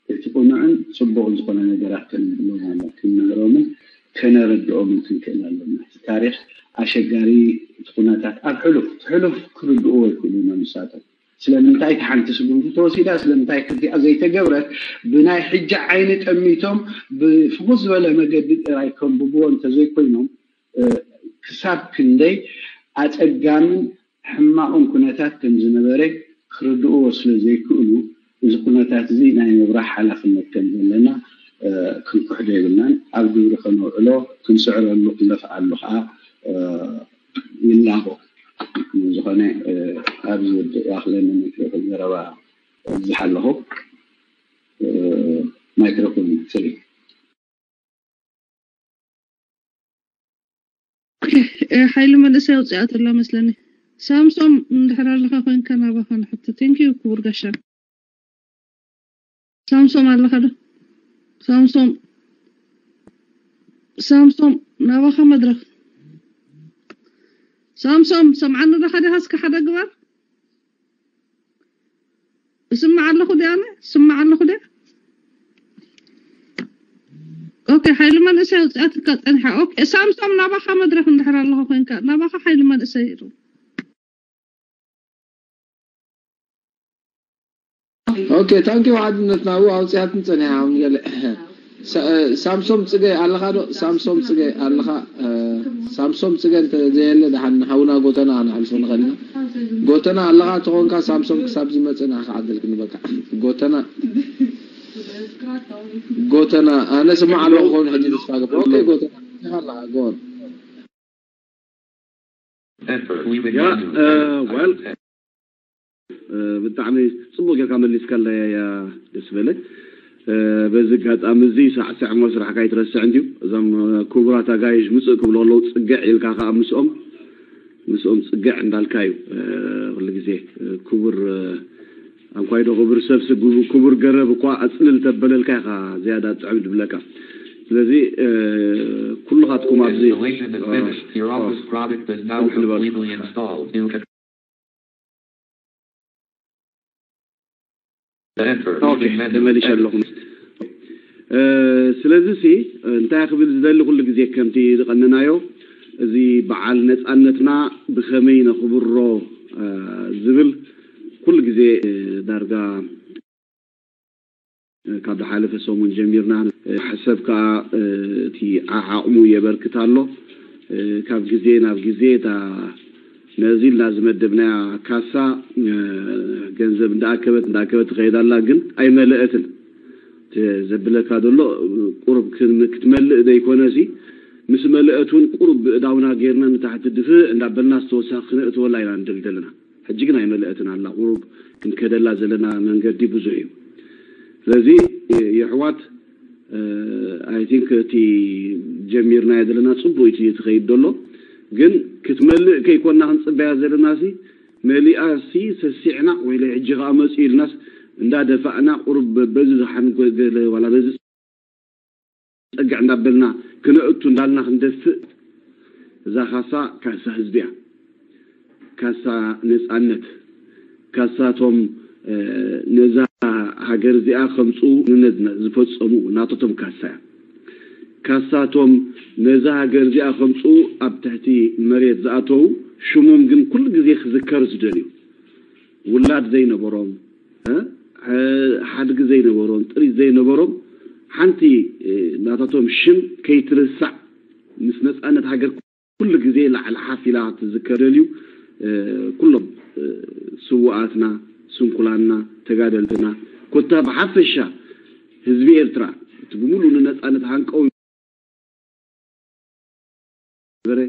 እቲ ቅኑዕን ጽቡቕን ዝኾነ ነገራት ከነብሎም ኣለና። ክንምህሮምን ከነረድኦምን ክንክእል ኣለና። እቲ ታሪኽ ኣሸጋሪ፣ እቲ ኩነታት ኣብ ሕሉፍ፣ እቲ ሕሉፍ ክርድእዎ ኣይክእሉን እዮም ንሳቶም። ስለምንታይ እታ ሓንቲ ስጉምቲ ተወሲዳ፣ ስለምንታይ ክልቲኣ ዘይተገብረት፣ ብናይ ሕጂ ዓይኒ ጠሚቶም ብፍኹስ ዝበለ መገዲ ጥራይ ከንብብዎ እንተዘይኮይኖም፣ እ፣ ክሳብ ክንደይ ኣጸጋምን ሕማቕን ኩነታት ከም ዝነበረ ክርድእዎ ስለ ዘይክእሉ፣ እዚ ኩነታት እዚ ናይ ምብራህ ሓላፍነት ከም ዘለና፣ እ፣ ክንክሕዶ የብልናን። ኣብ ግብሪ ከነውዕሎ፣ ክንስዕረሉ፣ ክንደፍዓሉ ከኣ፣ እ፣ ይላቦ። ዝኾነ፣ እ፣ ኣብዚ ውድእ ይኣኽለኒ፣ ምክልኽል ዘረባ ኣብዝሕ ኣለኹ። እ፣ ማይክሮፎን ፍሪ። ሓይሊ መንእሰይ ኣውፅኣትላ መስለኒ። ሳምሶም እንድሕር ኣለኻ ኮይንካ ናባኻ ንሕቶ። ቴንኪዩ ክቡር ጋሻ። ሳምሶም ኣለኻ ዶ? ሳምሶም ሳምሶም ናባኻ መድረኽ። ሳምሶም ሰምዓኒ ዶ ሓደ ሃስካ ሓደ ግባር። እስምዕ ኣለኹ ድያ ኣነ? እስምዕ ኣለኹ ድያ? ኦኬ፣ ሓይሊ መንእሰይ ኣውፅኣትካ ፀኒሓ። ኦኬ፣ ሳምሶም ናባኻ መድረኽ እንድሕር ኣለኻ ኮይንካ ናባኻ ሓይሊ መንእሰይ ኢሉ። ኦኬ፣ ታንኪ ሓድነትና ው ኣውፅኣትን ፀኒሓ። ውን ገለ ሳምሶም ፅገ ኣለኻ ዶ? ሳምሶም ፅገ ኣለኻ? ሳምሶም ፅገ እንተዘየለ ደሓን ንሓውና ጎተና ክነሕልፎ ንኽእል ኢና። ጎተና ኣለኻ ተኾንካ ሳምሶም ክሳብ ዝመፅእ ንዓኻ ዓደልክኒ በቃ። ጎተና ጎተና ኣነ ስማዕ ኣለኹ ክኸውን ሕጂ ተስፋ ገብር። ኦኬ ጎተና ኣለኻ ጎን ያ ወል ብጣዕሚ ጽቡቅ ጌርካ መሊስካለያ። ያ ደስ በለ። በዚ ኣጋጣሚ እዚ ሳዕስዕ እሞ ስራሕካ ኣይትረስዕ እንድዩ። እዞም ክቡራት ኣጋይሽ ምጽእ ክብሉ ከለዉ ጽግዕ ኢልካ ከኣ ምስኦም ምስኦም ጽግዕ እንዳልካ እዩ። ኩሉ ግዜ ክቡር ኣንኳይ ዶ ክቡር ሰብሲ ክቡር ገረብ እኳ ኣጽልል ተበለልካ ኢኻ ዝያዳ ጥዕም ድብለካ። ስለዚ ኩልኻትኩም ኣብዚ ተመሊሸ ኣለኹ። ስለዚ ሲ እንታይ ክብል ዝደሊ ኩሉ ግዜ ከምቲ ዝቐነናዮ እዚ በዓል ነፃነትና ብኸመይ ነኽብሮ ዝብል ኩሉ ግዜ ዳርጋ ካብ ዝሓለፈ ሰሙን ጀሚርና ሰብ ከዓ እቲ ዓዓቕሙ የበርክት ኣሎ። ካብ ግዜ ናብ ግዜ እታ ነዚ ኢልና ዝመደብናያ ካሳ ገንዘብ እንዳኣከበት እንዳኣከበት ትኸይድ ኣላ፣ ግን ኣይመለአትን። ዘብለካ ዘሎ ቁሩብ ክትመልእ ዘይኮነ ሲ ምስ መለአት እውን ቁሩብ ብእዳውና ጌርና ንታሕቲ ድፍእ እንዳበልና ዝተወሰኸ ክነእትወላ ኢና ንደሊ ዘለና። ሕጂ ግን ኣይመለአትን ኣላ፣ ቁሩብ ክንከደላ ዘለና መንገዲ ብዙሕ እዩ። ስለዚ የሕዋት I think እቲ ጀሚርናዮ ዘለና ፅቡቅ እዩ ትኸይድ ዘሎ፣ ግን ክትመልእ ከይኮና ክንፅበያ ዘለና ሲ መሊኣ ሲ ሰሲዕና ወይ ሕጂ ከዓ መፅኡ ኢልናስ እንዳደፋእና ቁሩብ በዚ ዝሓን ገለ ዋላ በዚ ፀግዕ እንዳበልና ክነእቱ እንዳልና ክንደፍእ እዛ ካሳ ካሳ ህዝቢ እያ። ካሳ ነፃነት፣ ካሳ እቶም ነዛ ሃገር እዚኣ ከምፅኡ ንነዝና ዝፈፀሙ ናቶቶም ካሳ እያ። ካሳ እቶም ነዛ ሃገር እዚኣ ከምፅኡ ኣብ ትሕቲ መሬት ዝኣተዉ ሽሞም ግን ኩሉ ግዜ ክዝከር ዝደልዩ ውላድ ዘይነበሮም ሓድጊ ዘይነበሮም ጥሪት ዘይነበሮም ሓንቲ ናታቶም ሽም ከይትርሳዕ ምስ ነፃነት ሃገር ኩሉ ግዜ ላዕሊ ሓፍ ኢላ ትዝከር ደልዩ ኩሎም ስውኣትና ስንኩላንና ተጋደልትና ኮታ ብሓፈሻ ህዝቢ ኤርትራ እቲ ብምሉእ ንነፃነት ሃንቀው ነበረ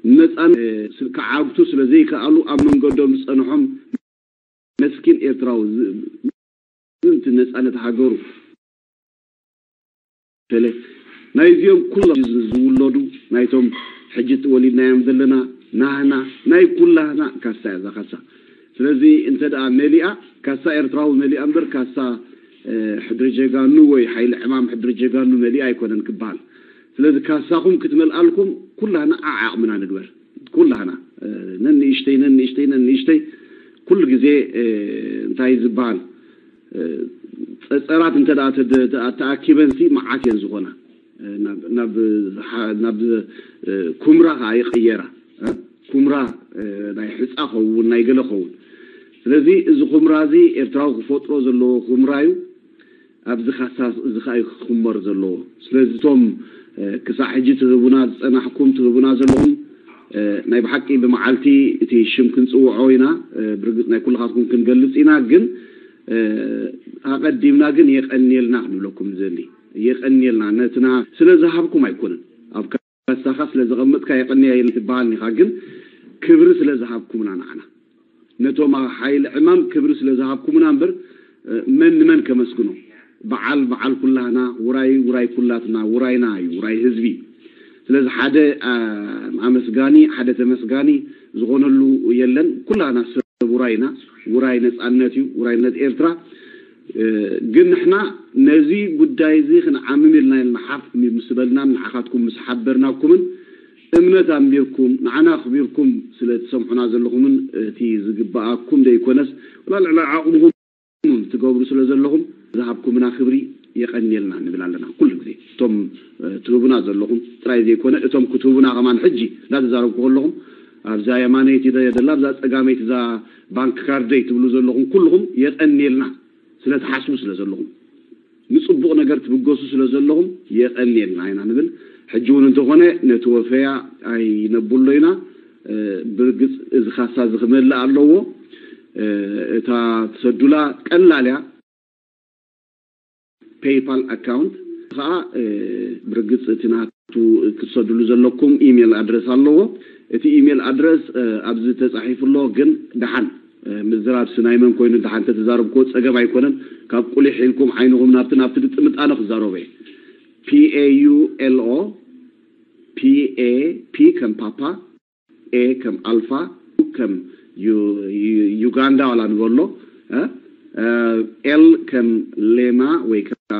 ነፃን ክዓግቱ ስለ ዘይከኣሉ ኣብ መንገዶም ዝፀንሖም መስኪን ኤርትራዊ ዝእንቲ ነፃነት ሃገሩ ተለ ናይዚኦም ኩሎም ዝውለዱ ናይቶም ሕጂ ወሊድናዮም ዘለና ናህና ናይ ኩላህና ካሳ እያ እዛ ካሳ። ስለዚ እንተ ደኣ መሊኣ ካሳ ኤርትራዊ መሊኣ እምበር ካሳ ሕድሪ ጀጋኑ ወይ ሓይሊ ዕማም ሕድሪ ጀጋኑ መሊኣ ኣይኮነን ክበሃል። ስለዚ ካሳኹም ክትመልኣልኩም ኩላህና ዓዓቕምና ንግበር። ኩላህና ነንእሽተይ ነንእሽተይ ነንእሽተይ ኩሉ ግዜ እንታይ ዝበሃል ፀፀራት እንተ ተኣኪበንሲ መዓት እየን ዝኾና። ናብ ኩምራ ከዓ ይቕየራ። ኩምራ ናይ ሕፃ ኸውን ናይ ገለ ኸውን። ስለዚ እዚ ኩምራ እዚ ኤርትራዊ ክፈጥሮ ዘለዎ ኩምራ እዩ። ኣብዚ ካሳ እዚ ከዓ እዩ ክኽመር ዘለዎ። ስለዚ እቶም ክሳዕ ሕጂ ትህቡና ዝፀናሕኩም ትህቡና ዘለኹም ናይ ብሓቂ ብመዓልቲ እቲ ሽም ክንፅውዖ ኢና። ብርግፅ ናይ ኩልኻትኩም ክንገልፅ ኢና፣ ግን ኣቐዲምና ግን የቐንየልና ክንብለኩም ንዘሊ። የቐንየልና ነትና ስለ ዝሃብኩም ኣይኮነን ኣብ ካሳኻ ስለ ዘቐመጥካ የቐንያ የለ ትበሃልኒ ኢኻ፣ ግን ክብሪ ስለ ዝሃብኩምና ንዓና ነቶም ሓይሊ ዕማም ክብሪ ስለ ዝሃብኩምና እምበር መን ንመን ከመስግኖ? በዓል በዓል ኩላህና፣ ውራይ ውራይ ኩላትና፣ ውራይና እዩ፣ ውራይ ህዝቢ። ስለዚ ሓደ ኣመስጋኒ ሓደ ተመስጋኒ ዝኾነሉ የለን። ኩላና ሰብ ውራይ ኢና። ውራይ ነፃነት እዩ፣ ውራይነት ኤርትራ። ግን ንሕና ነዚ ጉዳይ እዚ ክንዓምም ኢልና ኢልና ሓፍ ምስ በልናን ንዓኻትኩም ምስ ሓበርናኩምን እምነት ኣንቢርኩም ንዓና ኣኽቢርኩም ስለ ትሰምዑና ዘለኹምን እቲ ዝግበኣኩም ዘይኮነስ ወላ ልዕሊ ዓቕምኹም ትገብሩ ስለ ዘለኹም ዝሃብኩምና ክብሪ የቐንየልና ንብል ኣለና። ኩሉ ግዜ እቶም ትህቡና ዘለኹም ጥራይ ዘይኮነ እቶም ክትህቡና ከማን ሕጂ እንዳተዛረብኩ ከለኹም ኣብዛ የማነይቲ ዘላ ኣብዛ ፀጋመይቲ እዛ ባንክ ካርደይ ትብሉ ዘለኹም ኩልኹም የቐንየልና ስለ ትሓስቡ ስለ ዘለኹም ንፅቡቕ ነገር ትብገሱ ስለ ዘለኹም የቐንየልና ኢና ንብል። ሕጂ እውን እንተኾነ ነቲ ወፈያ ኣይነብሎ ኢና። ብርግፅ እዚ ካሳ እዚ ክመልእ ኣለዎ። እታ ትሰዱላ ቀላል እያ። ፔይፓል ኣካውንት ከዓ ብርግፅ እቲ ናቱ ክትሰዱሉ ዘለኩም ኢሜል ኣድረስ ኣለዎ። እቲ ኢሜል ኣድረስ ኣብዚ ተፃሒፉ ኣሎ፣ ግን ደሓን ምዝራብ ስናይ መን ኮይኑ ደሓን ተተዛረብክዎ ፀገም ኣይኮነን። ካብ ቁሊሕ ኢልኩም ዓይንኹም ናብቲ ናብቲ ግጥምጣነ ክዛረቦ እየ። ፒ ኤ ዩ ኤል ኦ ፒ ኤ ፒ ከም ፓፓ ኤ ከም ኣልፋ፣ ዩ ከም ዩ- ዩ- ዩጋንዳ ዋላ ንበሎ፣ እ? እ፣ ኤል ከም ሌማ ወይ ከዓ፣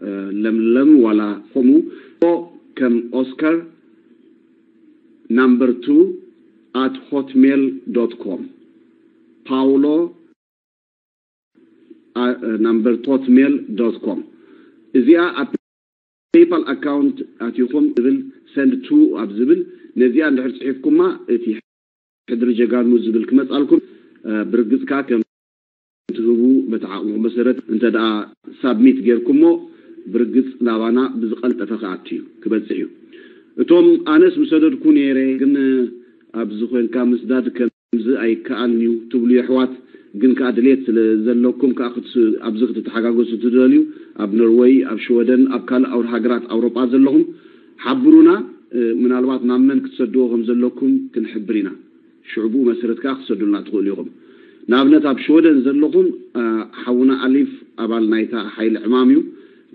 እ፣ ለምለም ዋላ ከምኡ፣ ኦ ከም ኦስካር ናምበር ቱ ኣት ሆትሜል ዶት ኮም፣ ፓውሎ ናምበር ቱ ሆትሜል ዶት ኮም። እዚኣ ኣብ ፔይፓል ኣካውንት ኣቲኹም ዝብል ሰንድ ቱ ኣብ ዝብል ነዚኣ እንድሕር ፅሒፍኩማ እቲ ሕድሪ ጀጋኑ ዝብል ክመፃልኩም። ብርግፅ ከዓ ከም ትህቡ በቲ ዓቕምኹም መሰረት እንተ ደኣ ሳብሚት ጌርኩሞ ብርግፅ ናባና ብዝቐልጠፈ ክኣቱ እዩ ክበፅሕ እዩ። እቶም ኣነስ ምሰደድኩ ነይረ ግን ኣብዚ ኮንካ ምስዳድ ከም እዚ ኣይከኣልን እዩ ትብሉ የሕዋት ግን ከኣ ድሌት ስለ ዘለኩም ከኣ ኣብዚ ክትተሓጋገሱ ትደልዩ ኣብ ኖርወይ ኣብ ሽወደን ኣብ ካልእ ኣውር ሃገራት ኣውሮጳ ዘለኹም ሓብሩና። ምናልባት ናብ መን ክትሰድዎ ከም ዘለኩም ክንሕብር ኢና። ሽዑ ብኡ መሰረት ከኣ ክትሰዱልና ትኽእሉ ኢኹም። ንኣብነት ኣብ ሽወደን ዘለኹም ሓውና ኣሊፍ ኣባል ናይታ ሓይሊ ዕማም እዩ።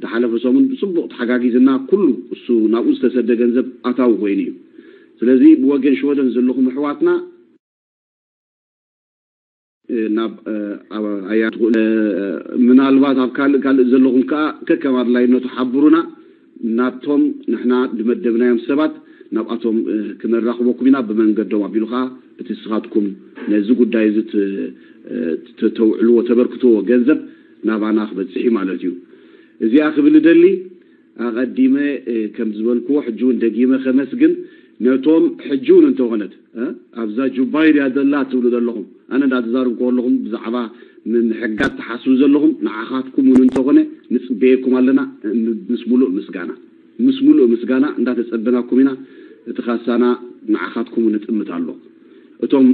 ዝሓለፈ ሰሙን ብፅቡቕ ተሓጋጊዝና ኩሉ እሱ ናብኡ ዝተሰደ ገንዘብ ኣታዊ ኮይኑ እዩ። ስለዚ ብወገን ሽወደን ዘለኹም ኣሕዋትና ናብ ኣያ ትኽእሉ ምናልባት ኣብ ካልእ ካልእ ዘለኹም ከዓ ከከም ኣድላይነቱ ሓብሩና ናብቶም ንሕና ዝመደብናዮም ሰባት ናብኣቶም ክነራኽበኩም ኢና ብመንገዶም ኣቢሉ ከዓ እቲ ንስኻትኩም ነዚ ጉዳይ እዚ ተውዕልዎ ተበርክትዎ ገንዘብ ናባና ክበፅሕ እዩ ማለት እዩ። እዚኣ ክብል እደሊ ኣቐዲመ ከም ዝበልክዎ ሕጂ እውን ደጊመ ከመስግን ነቶም ሕጂ እውን እንተኾነት ኣብዛ ጁባይ ድያ ዘላ ትብሉ ዘለኹም ኣነ እንዳተዛረብኩ ከለኹም ብዛዕባ ምምሕጋዝ ትሓስቡ ዘለኹም ንዓኻትኩም እውን እንተኾነ ንፅበየኩም ኣለና ምስ ሙሉእ ምስጋና ምስ ሙሉእ ምስጋና እንዳተፀበናኩም ኢና። እቲ ካሳና ንዓኻትኩም እውን ይጥምት ኣሎ። እቶም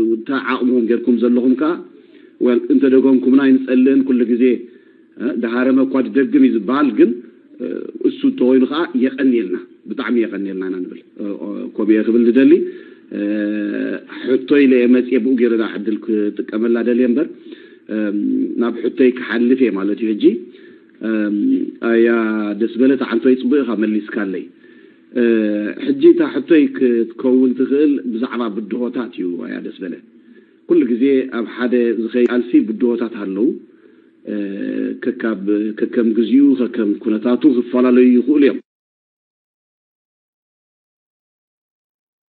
እንታይ ዓቕምኹም ጌርኩም ዘለኹም ከዓ እንተደገምኩምና ኣይንፀልእን ኩሉ ግዜ ደሃረመ እኳ ድደግም እዩ ዝበሃል ግን እሱ እንተኮይኑ ከዓ የቀንየልና ብጣዕሚ የቀንየልና ኢና ንብል። ከምኡ እየ ክብል ዝደሊ። ሕቶይ ኢለ እየ መፅየ ብኡ ገይረ ዳ ዕድል ክጥቀመላ ደልየ እምበር ናብ ሕቶይ ክሓልፍ እየ ማለት እዩ። ሕጂ ኣያ ደስ በለ ተዓንቶይ ፅቡቅ ኢካ መሊስካለይ። ሕጂ እታ ሕቶይ ክትከውን ትኽእል ብዛዕባ ብድሆታት እዩ ኣያ ደስ በለ። ኩሉ ግዜ ኣብ ሓደ ዝኸይ ቃልሲ ብድሆታት ኣለዉ። ከካብ ከከም ግዚኡ ከከም ኩነታቱ ክፈላለዩ ይኽእሉ እዮም።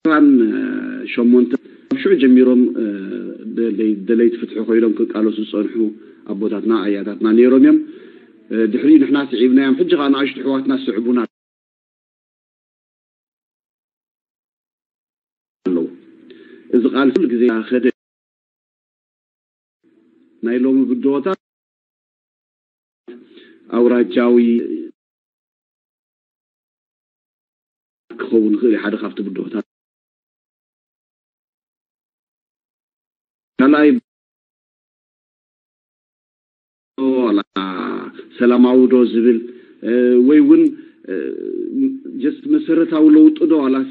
ራን ሸሞንተ ካብ ሽዑ ጀሚሮም ደለይቲ ፍትሒ ኮይኖም ክቃለሱ ዝፀንሑ ኣቦታትና ኣያታትና ነይሮም እዮም። ድሕሪኡ ንሕና ስዒብናዮም ሕጂ ከዓ ንኣሽቱ ኣሕዋትና ስዕቡና ኣለዉ። እዚ ቃልሲ ኩሉ ግዜ ከደ ናይ ሎሚ ብድሆታት ኣውራጃዊ ክኸውን ይኽእል ሓደ ካብቲ ብድሆታት ካልኣይ ሰላማዊ ዶ ዝብል ወይ እውን ጀስት መሰረታዊ ለውጢ ዶ ዋላስ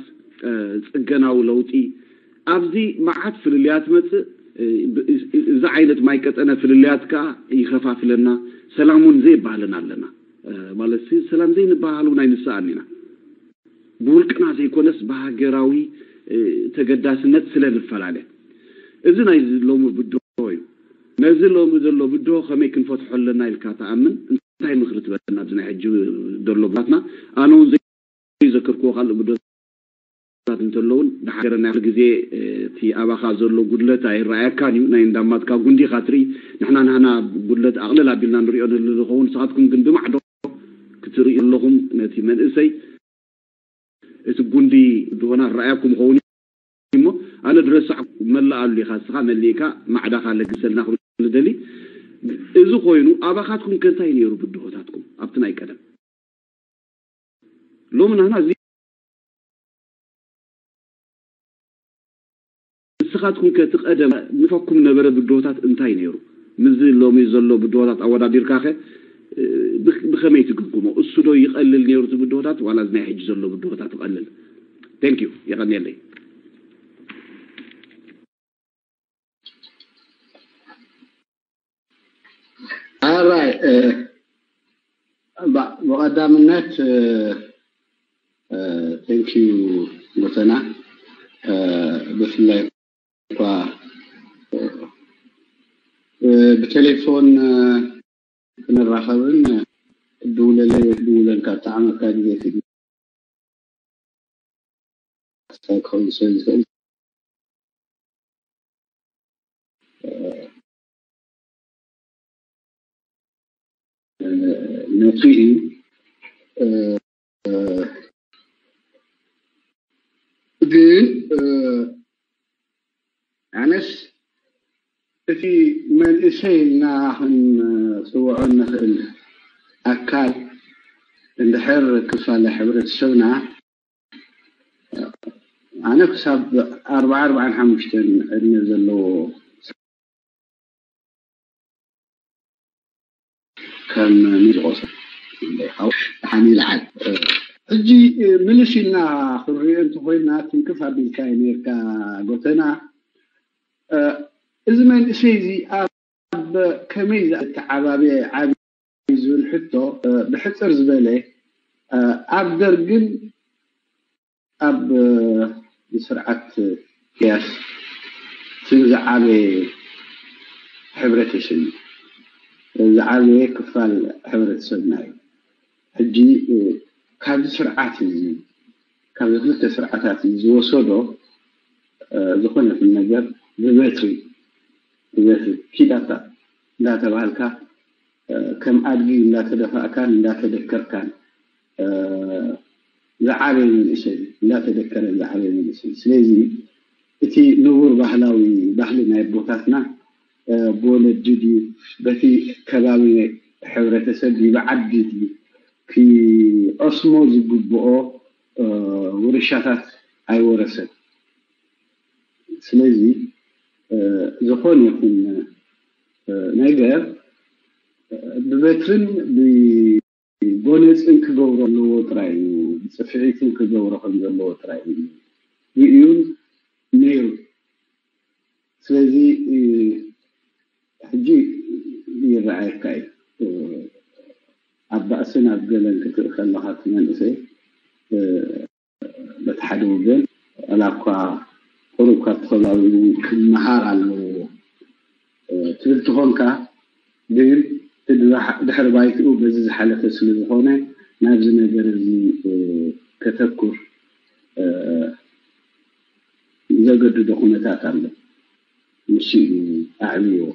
ፅገናዊ ለውጢ ኣብዚ መዓት ፍልልያ ትመፅእ። እዚ ዓይነት ማይ ቀጠነ ፍልልያት ከዓ ይኸፋፍለና ሰላም እውን ዘይባህልን ኣለና ማለት ሰላም ዘይንባሃል እውን ኣይንሰኣን ኢና። ብውልቅና ዘይኮነስ ብሃገራዊ ተገዳስነት ስለ ንፈላለ፣ እዚ ናይ ሎሚ ብድሆ እዩ። ነዚ ሎሚ ዘሎ ብድሆ ከመይ ክንፈትሖ ኣለና ኢልካ ትኣምን? እንታይ ምክሪ ትበና? ኣብዚ ናይ ሕጂ ዘሎ ብላትና ኣነ እውን ዘይዘከርክዎ ካልእ ብድሆታት እንተለውን፣ ድሓገረ ናይ ግዜ እቲ ኣባኻ ዘሎ ጉድለት ኣይረኣየካን እዩ። ናይ እንዳማትካ ጉንዲኻ ትርኢ። ንሕና ንህና ጉድለት ኣቕልል ኣቢልና ንሪኦ ንህሉ ዝኸውን፣ ንስኻትኩም ግን ብማዕዶ ክትርእዩ ኣለኹም። ነቲ መንእሰይ እቲ ጉንዲ ድሆና ረኣያኩም ኸውን እሞ፣ ኣነ ድረሳዕ መላኣሉ ኢኻ፣ ንስኻ መሊእካ ማዕዳኻ ለግሰልና ክብል ንደሊ። እዚ ኮይኑ ኣባኻትኩም ከ እንታይ ነይሩ ብድሆታትኩም ኣብቲ ናይ ቀደም? ሎሚ ናህና እዚ ንስኻትኩም ከ እቲ ቀደም ንፈኩም ነበረ ብድሆታት እንታይ ነይሩ? ምስዚ ሎሚ ዘሎ ብድሆታት ኣወዳዲርካ ከ ብኸመይ ትግምግሞ? እሱ ዶ ይቐልል ነይሩ እቲ ብድሆታት ዋላ እዚ ናይ ሕጂ ዘሎ ብድሆታት ይቐልል? Thank you፣ የቐንየለይ። ኣራይ ብቐዳምነት thank you ጎተና፣ ብፍላይ እኳ ብቴሌፎን ክንራኸብን ክትድውለለይ ወይ ክድውለልካ ዝጠዓመካ ግዜ ክኸውን ዝኽእል ነቱ እዩ። ግን ኣነስ እቲ መንእሰይ ኢልና ክንፅውዖ እንኽእል ኣካል እንድሕር ክፋል ሕብረተሰብና ኣነ ክሳብ ኣርባዓ ኣርባዓን ሓሙሽተን ዕድመ ዘለዎ ከም ንዝቆሰ ሓኒ ይልዓል። ሕጂ ምልስ ኢልና ክንሪኦ እንተኮይና ትንክፍ ኣቢልካ ነርካ ጎተና። እዚ መንእሰይ እዚ ኣብ ከመይ ዝተዓባበየ ዓብዩ ዝብል ሕቶ ብሕፅር ዝበለ ኣብ ደርግን ኣብ ስርዓት ኢሳያስ ዝዓበየ ሕብረተሰብ እዩ። ዝዓበየ ክፋል ሕብረተሰብና እዩ። ሕጂ ካብዚ ስርዓት እዚ ካብዚ ክልተ ስርዓታት እዚ ዝወሰዶ ዝኾነ ይኹን ነገር ብበትሪ ብበትሪ ኪዳታ እንዳተባሃልካ ከም ኣድጊ እንዳተደፋእካን እንዳተደከርካን ዝዓበየ መንእሰይ እንዳተደከረ ዝዓበየ መንእሰይ። ስለዚ እቲ ንቡር ባህላዊ ባህሊ ናይ ኣቦታትና ብወለዲ ድዩ በቲ ከባቢ ሕብረተሰብ ድዩ ብዓዲ ድዩ ክቐስሞ ዝግብኦ ውርሻታት ኣይወረሰን። ስለዚ ዝኾነ ይኹን ነገር ብበትርን ብጎነፅን ክገብሮ ኣለዎ ጥራይ እዩ፣ ብፅፍዒትን ክገብሮ ከም ዘለዎ ጥራይ እዩ። ይእዩን ነይሩ። ስለዚ ሕጂ ይረኣየካ እዩ። ኣብ ባእስን ኣብ ገለን ክትርኢ ከለኻ እቲ መንእሰይ በቲ ሓደ ወገን ዋላ እኳ ቁሩብ ካብቲ ከባቢ ክመሃር ኣለዎ ትብል ትኾንካ፣ ግን ድሕሪ ባይትኡ በዚ ዝሓለፈ ስለ ዝኾነ ናብዚ ነገር እዚ ከተኩር ዘገድዶ ኩነታት ኣሎ። ንሱ እዩ ኣዕብይዎ።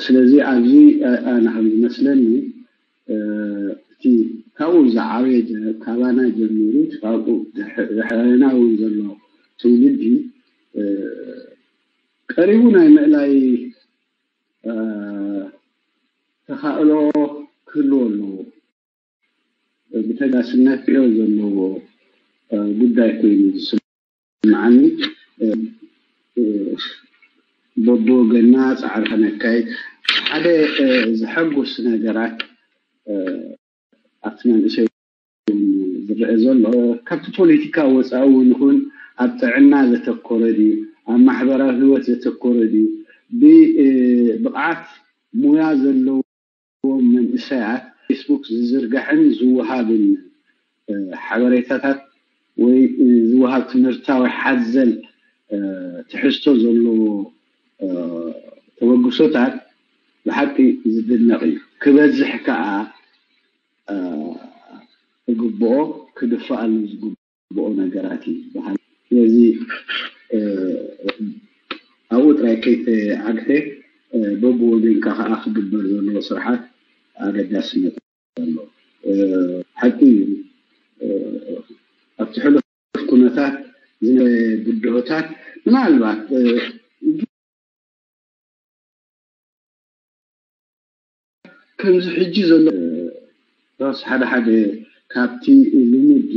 ስለዚ ኣብዚ ኣነ ከም ዝመስለኒ እቲ ካብኡ ዝዓበየ ካባና ጀሚሩ ካብኡ ድሕረና እውን ዘሎ ትውልዲ ቀሪቡ ናይ ምእላይ ተኻእሎ ክህልዎ ኣለዎ። ብተጋስነት ክሪኦ ዘለዎ ጉዳይ ኮይኑ ዝስምዓኒ፣ በብወገንና ፃዕሪ ከነካይድ ሓደ ዘሐጉስ ነገራት ኣብቲ መንእሰይ ዝረአ ዘሎ ካብቲ ፖለቲካ ወፃኢ እውን ይኹን ኣብ ጥዕና ዘተኮረ ድዩ፣ ኣብ ማሕበራዊ ህይወት ዘተኮረ ድዩ፣ ብብቕዓት ሙያ ዘለዎም መንእሰያት ፌስቡክ ዝዝርጋሕን ዝወሃብን ሓበሬታታት ወይ ዝወሃብ ትምህርታዊ ሓዘል ትሕዝቶ ዘለዎ ተበግሶታት ብሓቂ ዝድነቕ እዩ። ክበዝሕ ከዓ ክግብኦ ክድፈኣሉ ዝግብኦ ነገራት እዩ ዝበሃል። ስለዚ ኣብኡ ጥራይ ከይተዓግተ በብወገንካ ከዓ ክግበር ዘለዎ ስራሓት ኣገዳስነት ኣሎ። ሓቂ እዩ። ኣብቲ ሕሉፍ ኩነታት ዝነበረ ብድሆታት ምናልባት ከምዚ ሕጂ ዘሎ ራስ ሓደ ሓደ ካብቲ ልሙድ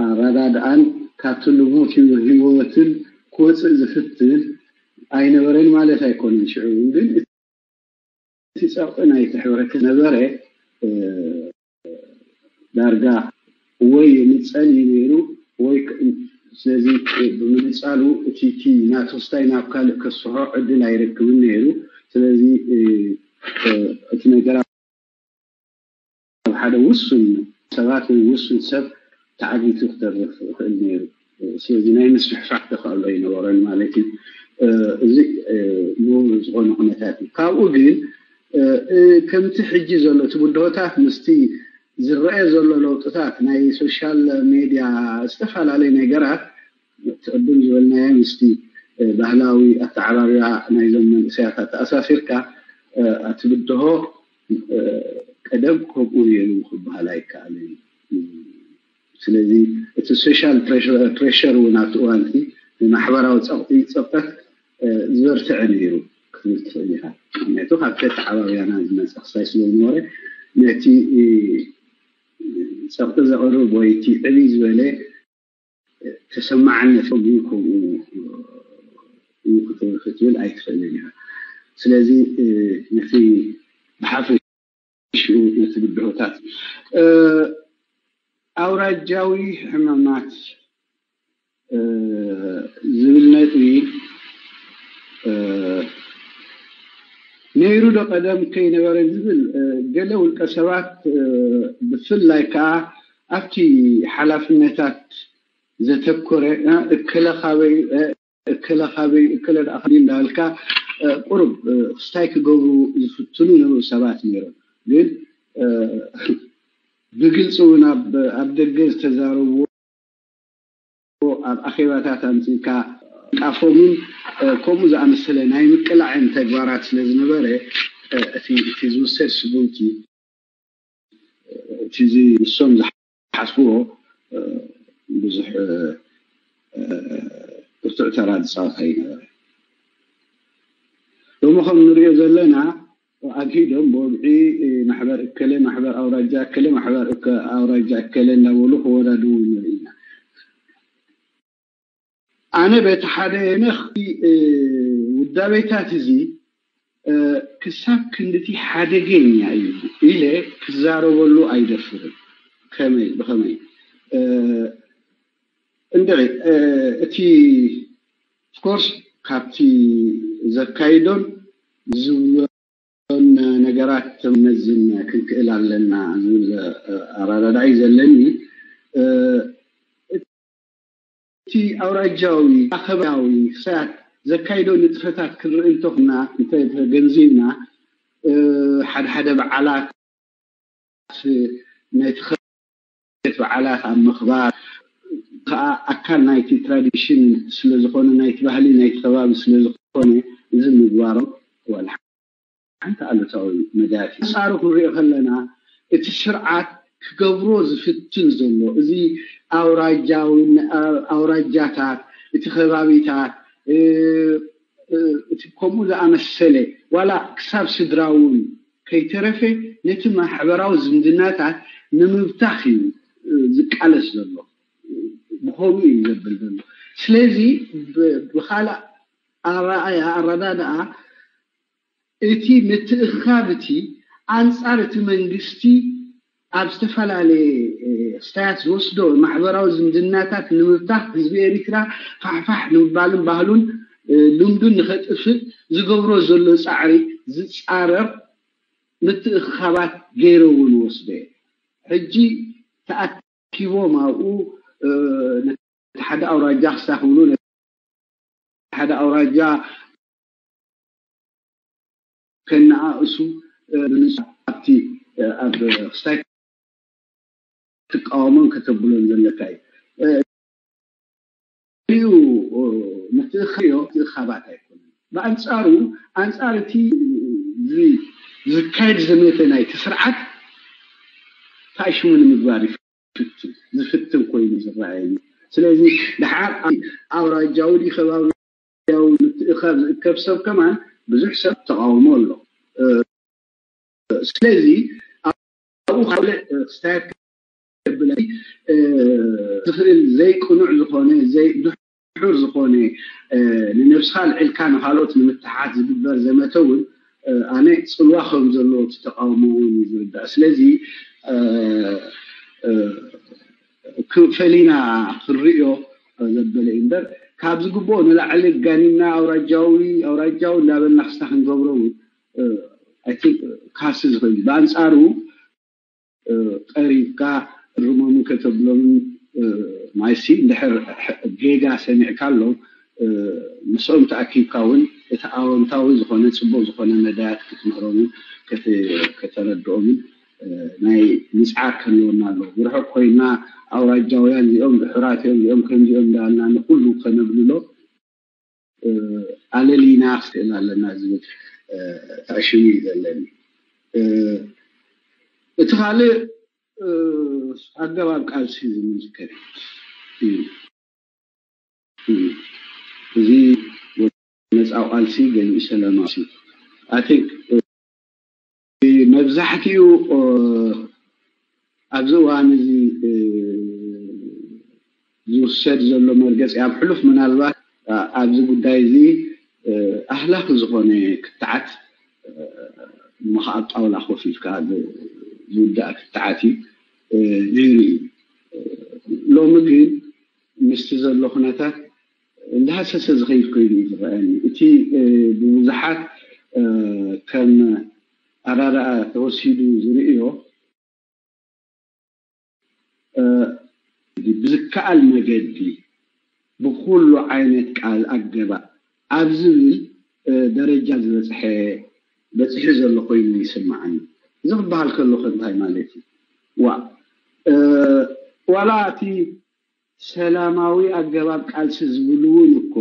ኣረዳድኣን ካብቲ ልሙድ ህይወትን ክወፅእ ዝፍትን ኣይነበረን ማለት ኣይኮነን። ሽዑ ግን እቲ ጸቕጢ ናይቲ ሕብረተሰብ ነበረ ዳርጋ ወይ ይንጸል እዩ ነይሩ ወይ ስለዚ ብምንጻሉ እቲ እቲ ናቱ ስታይ ናብ ካልእ ከስሖ ዕድል ኣይረክብን ነይሩ። ስለዚ እቲ ነገር ኣብ ሓደ ውሱን ሰባት ወይ ውሱን ሰብ ተዓጊቱ ክተርፍ ይኽእል ነይሩ። ስለዚ ናይ ምስፍሕፋሕ ተኽእሎ ኣይነበሮን ማለት እዩ። እዚ ንቡር ዝኾነ ኩነታት እዩ። ካብኡ ግን ከምቲ ሕጂ ዘሎ እቲ ብድሆታት ምስቲ ዝረአ ዘሎ ለውጥታት ናይ ሶሻል ሜድያ ዝተፈላለዩ ነገራት እቲ ቅድም ዝበልናዮ ምስቲ ባህላዊ ኣተዓባብያ ናይዞም መንእሰያት ኣተኣሳሲርካ እቲ ብድሆ ቀደም ከምኡ ነይሩ ክበሃል ኣይከኣልን እዩ። ስለዚ እቲ ሶሻል ፕሬሸር እውን ኣብቲ እዋንቲ ማሕበራዊ ፀቕጢ ፀቕጠት ዝበርትዐ ነይሩ ክትብል ትኽእል ኢኻ። ምክንያቱ ካብ ተተዓባብያና ዝመፀ ክሳይ ስለ ዝነበረ ነቲ ፀቕጢ ዘቕርብ ወይ እቲ ዕብይ ዝበለ ተሰማዓነት ከምኡ እዩ ክትብል ኣይትኽእልን ኢኻ። ስለዚ ነቲ ብሓፈ ሽኡ ነቲ ብድሆታት ኣውራጃዊ ሕማማት ዝብል ነጥቢ ነይሩ ዶ ቀደም ከይነበረ ዝብል ገለ ውልቀ ሰባት ብፍላይ ከዓ ኣብቲ ሓላፍነታት ዘተኮረ እከለ ካበይ እከለ ካበይ እከለ ደኣ ካበይ እንዳበልካ ቁሩብ ክስታይ ክገብሩ ዝፍትኑ ይነበሩ ሰባት ነይሮም። ግን ብግልፂ እውን ኣብ ደገ ዝተዛረብዎ ኣብ ኣኼባታት ኣምፂእካ ቃፎምን ከምኡ ዝኣመሰለ ናይ ምቅላዕን ተግባራት ስለ ዝነበረ እቲ ዝውሰድ ስጉምቲ እቲ ንሶም ዝሓስብዎ ብዙሕ ብርቱዕ ተራ ዝፃወት ኣይነበረ። ሎሚ ከም ንሪኦ ዘለና ኣግሂዶም ብወግዒ ማሕበር እከለ ማሕበር ኣውራጃ እከለ ማሕበር ኣውራጃ እከለ እንዳበሉ ክወዳድቡ ንርኢ ኢና። ኣነ በቲ ሓደ ነኽቲ ውዳቤታት እዚ ክሳብ ክንድቲ ሓደገኛ እዩ ኢለ ክዛረበሉ ኣይደፍርን። ከመይ ብኸመይ እንድዒ እቲ ኦፍኮርስ ካብቲ ዘካይዶን ዝብሎን ነገራት መዝን ክንክእል ኣለና ዝብል ኣረዳድኣ እዩ ዘለኒ። እቲ ኣውራጃዊ ኣኸባዊ ክሳት ዘካይዶ ንጥፈታት ክንርኢ እንተኹና እንተገንዚብና ሓደ ሓደ በዓላት ነቲ በዓላት ኣብ ምኽባር ከዓ ኣካል ናይቲ ትራዲሽን ስለዝኾነ ናይቲ ባህሊ ናይቲ ከባቢ ስለዝኾነ እዚ ምግባሮም ዋላ ሓንቲ ኣሉታዊ መዳያት እዩ። ኣንፃሩ ክንሪኦ ከለና እቲ ስርዓት ክገብሮ ዝፍትን ዘሎ እዚ ኣውራጃዊ ኣውራጃታት እቲ ከባቢታት እቲ ከምኡ ዝኣመሰለ ዋላ ክሳብ ስድራ እውን ከይተረፈ ነቲ ማሕበራዊ ዝምድናታት ንምብታኽ እዩ ዝቃለስ ዘሎ። ብኸምኡ እዩ ዘብል ዘሎ። ስለዚ ብካልእ ኣረኣያ ኣረዳድኣ እቲ ምትእኽኻብ እቲ ኣንፃር እቲ መንግስቲ ኣብ ዝተፈላለየ ክስታያት ዝወስዶ ማሕበራዊ ዝምድናታት ንምብታኽ ህዝቢ ኤሪትራ ፋሕፋሕ ንምባልን ባህሉን ልምዱን ንኸጥፍእ ዝገብሮ ዘሎ ፃዕሪ ዝፃረር ምትእኽኻባት ገይረ እውን ወስደ። ሕጂ ተኣኪቦም ኣብኡ ነቲ ሓደ ኣውራጃ ክሳኽብሉ፣ ነቲ ሓደ ኣውራጃ ከነኣእሱ፣ ብንጹር ኣብቲ ኣብ ክስታይ ክትቃወሞን ከተብሎን ዘለካ እዩ። ዩ ምትእኽኻብ ምትእኽኻባት ኣይኮነን። ብኣንጻሩ፣ ኣንጻር እቲ ዝካየድ ዘመተ ናይቲ ስርዓት ታሽሙ ንምግባር ይፍትን ዝፍትን ኮይኑ ዝረኣየኒ። ስለዚ ድሓር ኣውራጃዊ ድዩ ከባብያዊ ምትእኽኻብ ዝእከብ ሰብ ከማን ብዙሕ ሰብ ተቃውሞ ኣሎ። ስለዚ ኣብኡ ካልእ ክስታያት ከብል ዝኽእል ዘይቅኑዕ ዝኾነ፣ ዘይድሑር ዝኾነ፣ ንነብስኻ ኣልዒልካ ንኻልኦት ንምትሓት ዝግበር ዘመተ እውን ኣነ ጽልዋ ከም ዘለዎ እቲ ተቃውሞ እውን እዩ ዝርዳእ። ስለዚ ፈሊና ክንርእዮ ዘበለ እዩ እምበር፣ ካብ ዝግብኦ ንላዕሊ ጋኒና ኣውራጃዊ ኣውራጃዊ እንዳበልና ክስታ ክንገብሮ እውን ካሲ ዝኽእል እዩ። ብኣንጻሩ ቀሪብካ እርሞምን ከተብሎምን ማይሲ እንድሕር ጌጋ ሰሚዕካ ኣሎ ምስኦም ተኣኪብካ እውን እቲ ኣወንታዊ ዝኾነ ጽቡቕ ዝኾነ መዳያት ክትምህሮምን ከተረድኦምን ናይ ምጽዓር ክህልወና ኣለዎ። ብርሑቕ ኮይና ኣውራጃውያን እዚኦም ድሑራት እዮም፣ እዚኦም ከምዚኦም እንዳበልና ንኩሉ ከነብልሎ ኣለሊና ክስእል ኣለና ዝብል ተኣሽሙ እዩ ዘለኒ። እቲ ካልእ ኣገባብ ቃልሲ ዝምልከት እዩ። እዚ ነፃ ቃልሲ ገሊኡ ሰላማዊ I think መብዛሕትኡ ኣብዚ እዋን እዚ ዝውሰድ ዘሎ መርገፂ ኣብ ሕሉፍ ምናልባት ኣብዚ ጉዳይ እዚ ኣህላኺ ዝኾነ ክትዓት ምኽኣብ ጣውላ ኮፍ ኢልካ ዝውዳእ ክትዓት እዩ ነይሩ እዩ። ሎሚ ግን ምስቲ ዘሎ ኩነታት እንዳሃሰሰ ዝኸይድ ኮይኑ እዩ ዝረኣየኒ። እቲ ብብዙሓት ከም ኣራዳኣ ተወሲዱ ዝርእዮ ብዝከኣል መገዲ ብኩሉ ዓይነት ቃል ኣገባብ ኣብ ዝብል ደረጃ ዝበፅሐ በፂሑ ዘሎ ኮይኑ ይስማዓኒ። እዚ ክበሃል ከሎ ከ እንታይ ማለት እዩ? ዋ ዋላ እቲ ሰላማዊ ኣገባብ ቃልሲ ዝብሉ እውን እኮ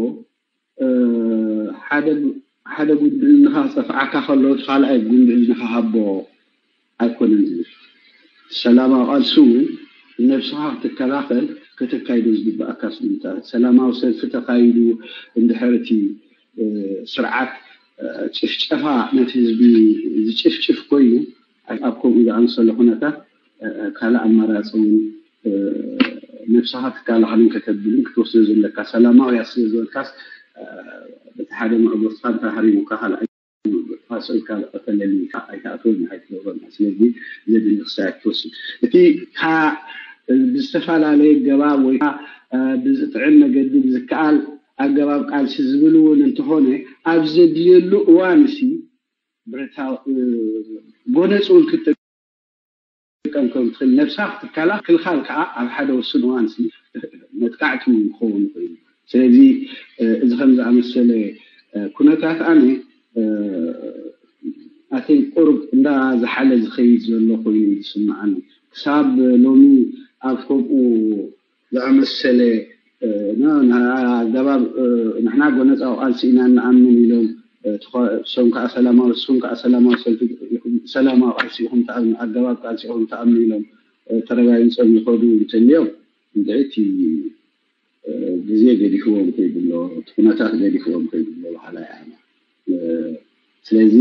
ሓደ ጉንዲ እዝንኻ ክጠፍዓካ ከሎ እቲ ካልኣይ ጉንዲ እዝንኻ ሃቦ ኣይኮነን ዝብል። ሰላማዊ ቃልሲ እውን ንነብስኻ ክትከላኸል ከተካይዶ ዝግበኣካ ስእንታት። ሰላማዊ ሰልፊ ተኻይዱ እንድሕር እቲ ስርዓት ጭፍጨፋ ነቲ ህዝቢ ዝጭፍጭፍ ኮይኑ ኣብ ከምኡ ዝኣመሰለ ኩነታት ካልእ ኣማራፂ እውን ነብስኻ ክትከላኸልን ከተብልን ክትወስዶ ዘለካ ሰላማዊ እያ ስለ ዝበልካስ በቲ ሓደ መዕጎትካ እንተ ሃሪሙካ ካልኣይ መዕጎትካ ስእልካ ዝቐተለኒ ኢልካ ኣይትኣትወን ኣይትገብሮን። ስለዚ ዘድሊ ክሳብ ትወስድ እቲ ብዝተፈላለየ ገባብ ወይ ብዝጥዕም መገዲ ብዝከኣል ኣገባብ ቃልሲ ዝብል እውን እንተኾነ ኣብ ዘድልየሉ እዋን ሲ ብረታዊ ጎነፅ እውን ክጠቀም ከም ትኽእል ነብሳ ክትከላኸል ክልኻል ከዓ ኣብ ሓደ ውስን እዋን ሲ መጥቃዕቲ እውን ክኸውን ይኽእል እዩ። ስለዚ እዚ ከም ዝኣመሰለ ኩነታት ኣነ ኣተይ ቁሩብ እንዳ ዝሓለ ዝኸይድ ዘሎ ኮይኑ እዩ ዝስምዓኒ። ክሳብ ሎሚ ኣብ ከምኡ ዝኣመሰለ ኣገባብ ንሕና ጎነፃዊ ቃልሲ ኢና እንኣምን ኢሎም እሶም ከዓ ሰላማዊ እሱም ከዓ ሰላማዊ ሰልፊ ሰላማዊ ቃልሲ ኢኹም ኣገባብ ቃልሲ ኢኹም ተኣምኑ ኢሎም ተረጋጊፆም ዝኸዱ እንተልዮም እንድዒ እቲ ግዜ ገዲፍዎም ከይዱ ኣሎ፣ እቲ ኩነታት ገዲፍዎም ከይዱ ኣሎ በሃላይ ኣነ። ስለዚ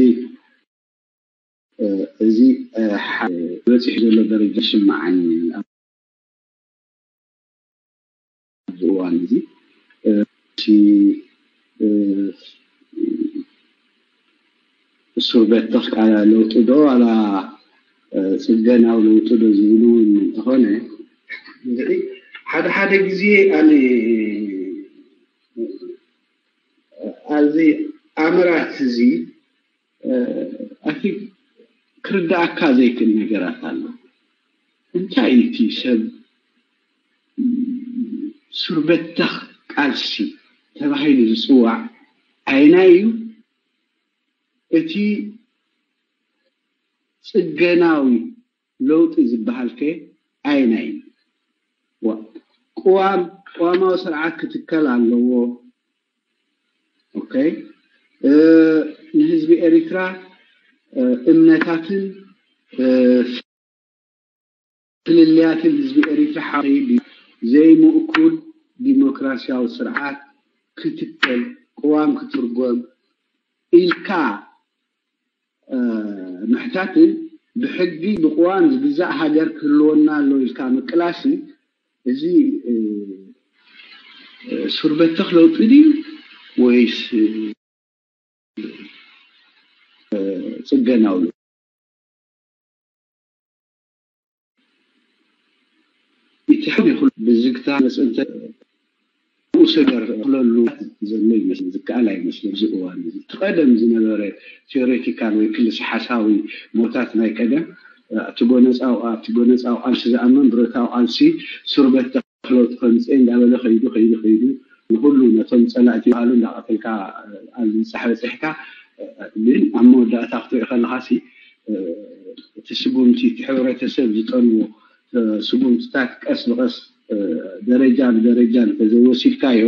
እዚ በፂሑ ዘሎ ደረጃ ይስምዓኒ ኣብዚ እዋን እዚ። እቲ እሱር ቤት ተኽቃላ ለውጢ ዶ ዋላ ፅገናዊ ለውጢ ዶ ዝብሉ እውን እንተኾነ ሓደ ሓደ ግዜ ኣነ ኣብዚ ኣምራት እዚ ኣቲ ክርዳኣካ ዘይክእል ነገራት ኣሎ። እንታይ እዩ እቲ ሰብ ሱርበተኽ ቃልሲ ተባሂሉ ዝፅዋዕ ኣየናይ እዩ? እቲ ፅገናዊ ለውጢ ዝበሃል ከ ኣየናይ እዩ? ዋ- ቅዋም ቅዋማዊ ስርዓት ክትከል ኣለዎ። ኦኬ፣ ንህዝቢ ኤሪትራ እምነታትን ፍልልያትን ህዝቢ ኤሪትራ ሓይሊ ዘይምእኩል ዲሞክራሲያዊ ስርዓት ክትከል፣ ቅዋም ክትርጎም ኢልካ ምሕታትን ብሕጊ ብቅዋም ዝግዛእ ሃገር ክህልወና ኣሎ ኢልካ ምቅላሲ፣ እዚ ሱርበተኽ ለውጢ ድዩ ወይስ ፅገናዊ? እቲ ሕን ይኹን ብዝግታ መፅንተ ንኡስ ነገር ክለሉ ዘሎ ይመስል ዝከኣል ኣይመስልን። እዚ እዋን እዚ እቲ ቀደም ዝነበረ ቴዎሬቲካል ወይ ክልስ ሓሳዊ ሞታት ናይ ቀደም ኣብቲ ጎነፃዊ ኣብቲ ጎነፃዊ ቃልሲ ዝኣምን ብረታዊ ቃልሲ ሱርበት ተኽለውጥ ከምፅእ እንዳበለ ከይዱ ከይዱ ከይዱ ንኩሉ ነቶም ፀላእቲ ይበሃሉ እንዳቐተልካ ኣብ ዝብፃሕ በፂሕካ ግን ኣብ መወዳእታ ክትሪኦ ከለካ ሲ እቲ ስጉምቲ እቲ ሕብረተሰብ ዝጠልቦ ስጉምትታት ቀስ ብቀስ ደረጃ ብደረጃ እንተዘይወሲድካዮ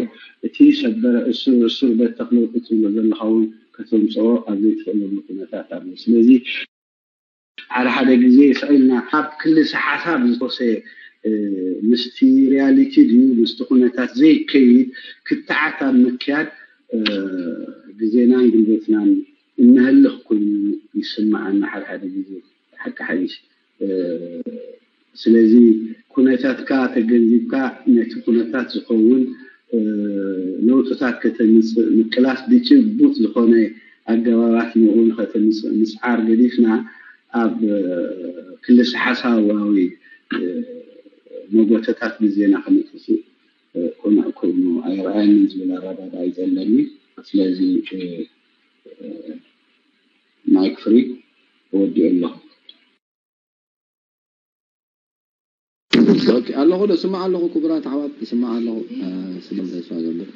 እቲ ሰበረ እሱር እሱር በተክለውጥ ትብሎ ዘለካ እውን ከተምፅኦ ኣብ ዘይትኽእለሉ ኩነታት ኣሎ። ስለዚ ሓደ ሓደ ግዜ ስቕ ኢልና ካብ ክልሰ ሓሳብ ዝተወሰ ምስቲ ሪያሊቲ ድዩ ምስቲ ኩነታት ዘይከይድ ክትዓት ኣብ ምክያድ ግዜናን ጉልበትናን እነህልኽ ኮይኑ ይስምዓና ሓደ ሓደ ግዜ ሓቂ ሓይሽ ስለዚ ኩነታትካ ተገንዚብካ ነቲ ኩነታት ዝኸውን ለውጥታት ከተምፅእ ምቅላስ ብጭቡጥ ዝኾነ ኣገባባት ንኡ ንኸተምፅእ ምፅዓር ገዲፍና ኣብ ክልሰ ሓሳባዊ መጎተታት ግዜና ከነጥፍእ ቅኑዕ ኮይኑ ኣይረኣየንን ዝብል ኣረዳድኣ እዩ ዘለኒ። ስለዚ ማይክ ፍሪ እወዲኦ ኣለኹ። ኦኬ ኣለኹ ዶ ስማዕ ኣለኹ ክቡራት ኣሕዋት ስማዕ ኣለኹ ስለ ተስፋ ገብር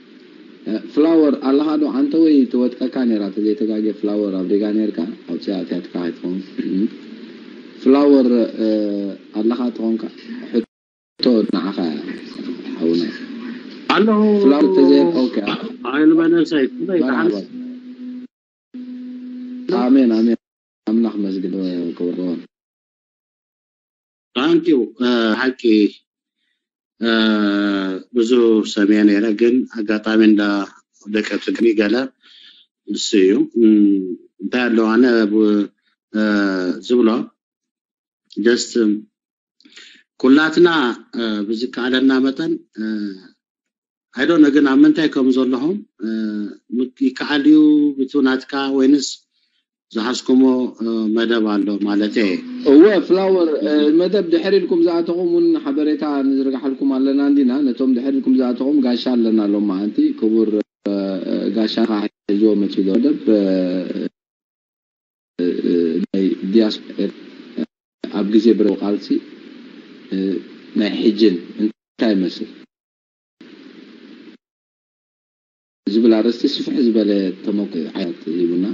ፍላወር ኣለኻ ዶ ኣንተ ወይ ትወጥቀካ ነራ ተዘይተጋገ ፍላወር ኣብ ዴጋ ነርካ ኣውፅያ ኣትያትካ ኣይትኸውን ፍላወር ኣለኻ ትኾንካ ሕቶ ንዓኻ ሓውና ኣለኹ ፍላወር ተዘይ ኦኬ ኣይልበነሰይ ትበይ ኣሜን ኣሜን ኣምላኽ መስግን ክብርዎን ታንኪዩ ሓቂ ብዙ ሰሚዐ ነይረ ግን ኣጋጣሚ እንዳ ደቀ ትግኒ ገለ እሱ እዩ እንታይ ኣለዉ ኣነ ዝብሎ ደስ ኩላትና ብዝከኣለና መጠን ኣይዶነ ግን ኣብ ምንታይ ከም ዘለኹም ይከኣል እዩ ብቱ ናትካ ወይንስ ዝሓዝኩሞ መደብ ኣሎ ማለት እየ እወ ፍላወር መደብ ድሕር ኢልኩም ዝኣተኹም እውን ሓበሬታ ንዝርግሓልኩም ኣለና እንዲና ነቶም ድሕር ኢልኩም ዝኣተኹም ጋሻ ኣለና ሎም መዓንቲ ክቡር ጋሻ ሒዝዎ መፂኡ መደብ ናይ ዲያስፖራ ኣብ ግዜ ብረታዊ ቃልሲ ናይ ሕጅን እንታይ ይመስል ዝብል ኣርእስቲ ስፍሕ ዝበለ ተመኩ ዓይነት ሂቡና።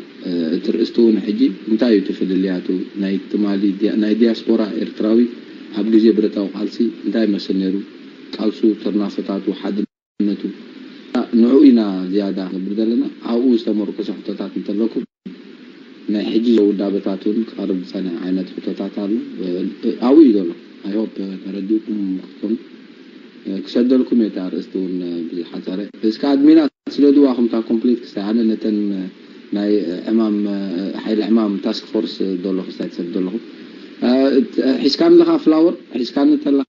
እቲ ርእስቲ እውን ሕጂ እንታይ እዩ እቲ ፍልልያቱ ናይ ትማሊ ናይ ዲያስፖራ ኤርትራዊ ኣብ ግዜ ብረታዊ ቃልሲ እንታይ ይመስል ነይሩ ቃልሱ፣ ጥርናፈታቱ፣ ሓድነቱ ንዕኡ ኢና ዝያዳ ንገብር ዘለና ኣብኡ ዝተመርኮሰ ሕቶታት እንተለኩም ናይ ሕጂ ውዳበታት እውን ክቐርብ ዝፀንሐ ዓይነት ሕቶታት ኣሎ ኣብኡ እዩ ዘሎ I hope ተረዲእኩም ክትኮኑ ክሰደልኩም እየ ኣርእስቲ እውን ብዝሓፀረ እስከ ኣድሚናት ስደድዋ ከምታ ኮምፕሊት ክስታይ ኣነ ነተን ናይ ዕማም ሓይሊ ዕማም ታስክ ፎርስ ደሎ ክስታይ ትሰድ ዘለኹ ሒዝካኒ ኣለኻ ፍላወር ሒዝካኒ ተለኻ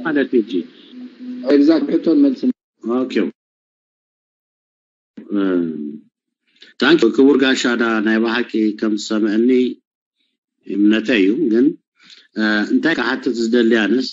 ማለት እዩ ኤግዛክት ሕቶን መልስን ኦኬ ታንክ ክቡር ጋሻ ዳ ናይ ብሓቂ ከም ዝሰምዐኒ እምነተ እዩ ግን እንታይ ክሓትት ዝደሊ ኣነስ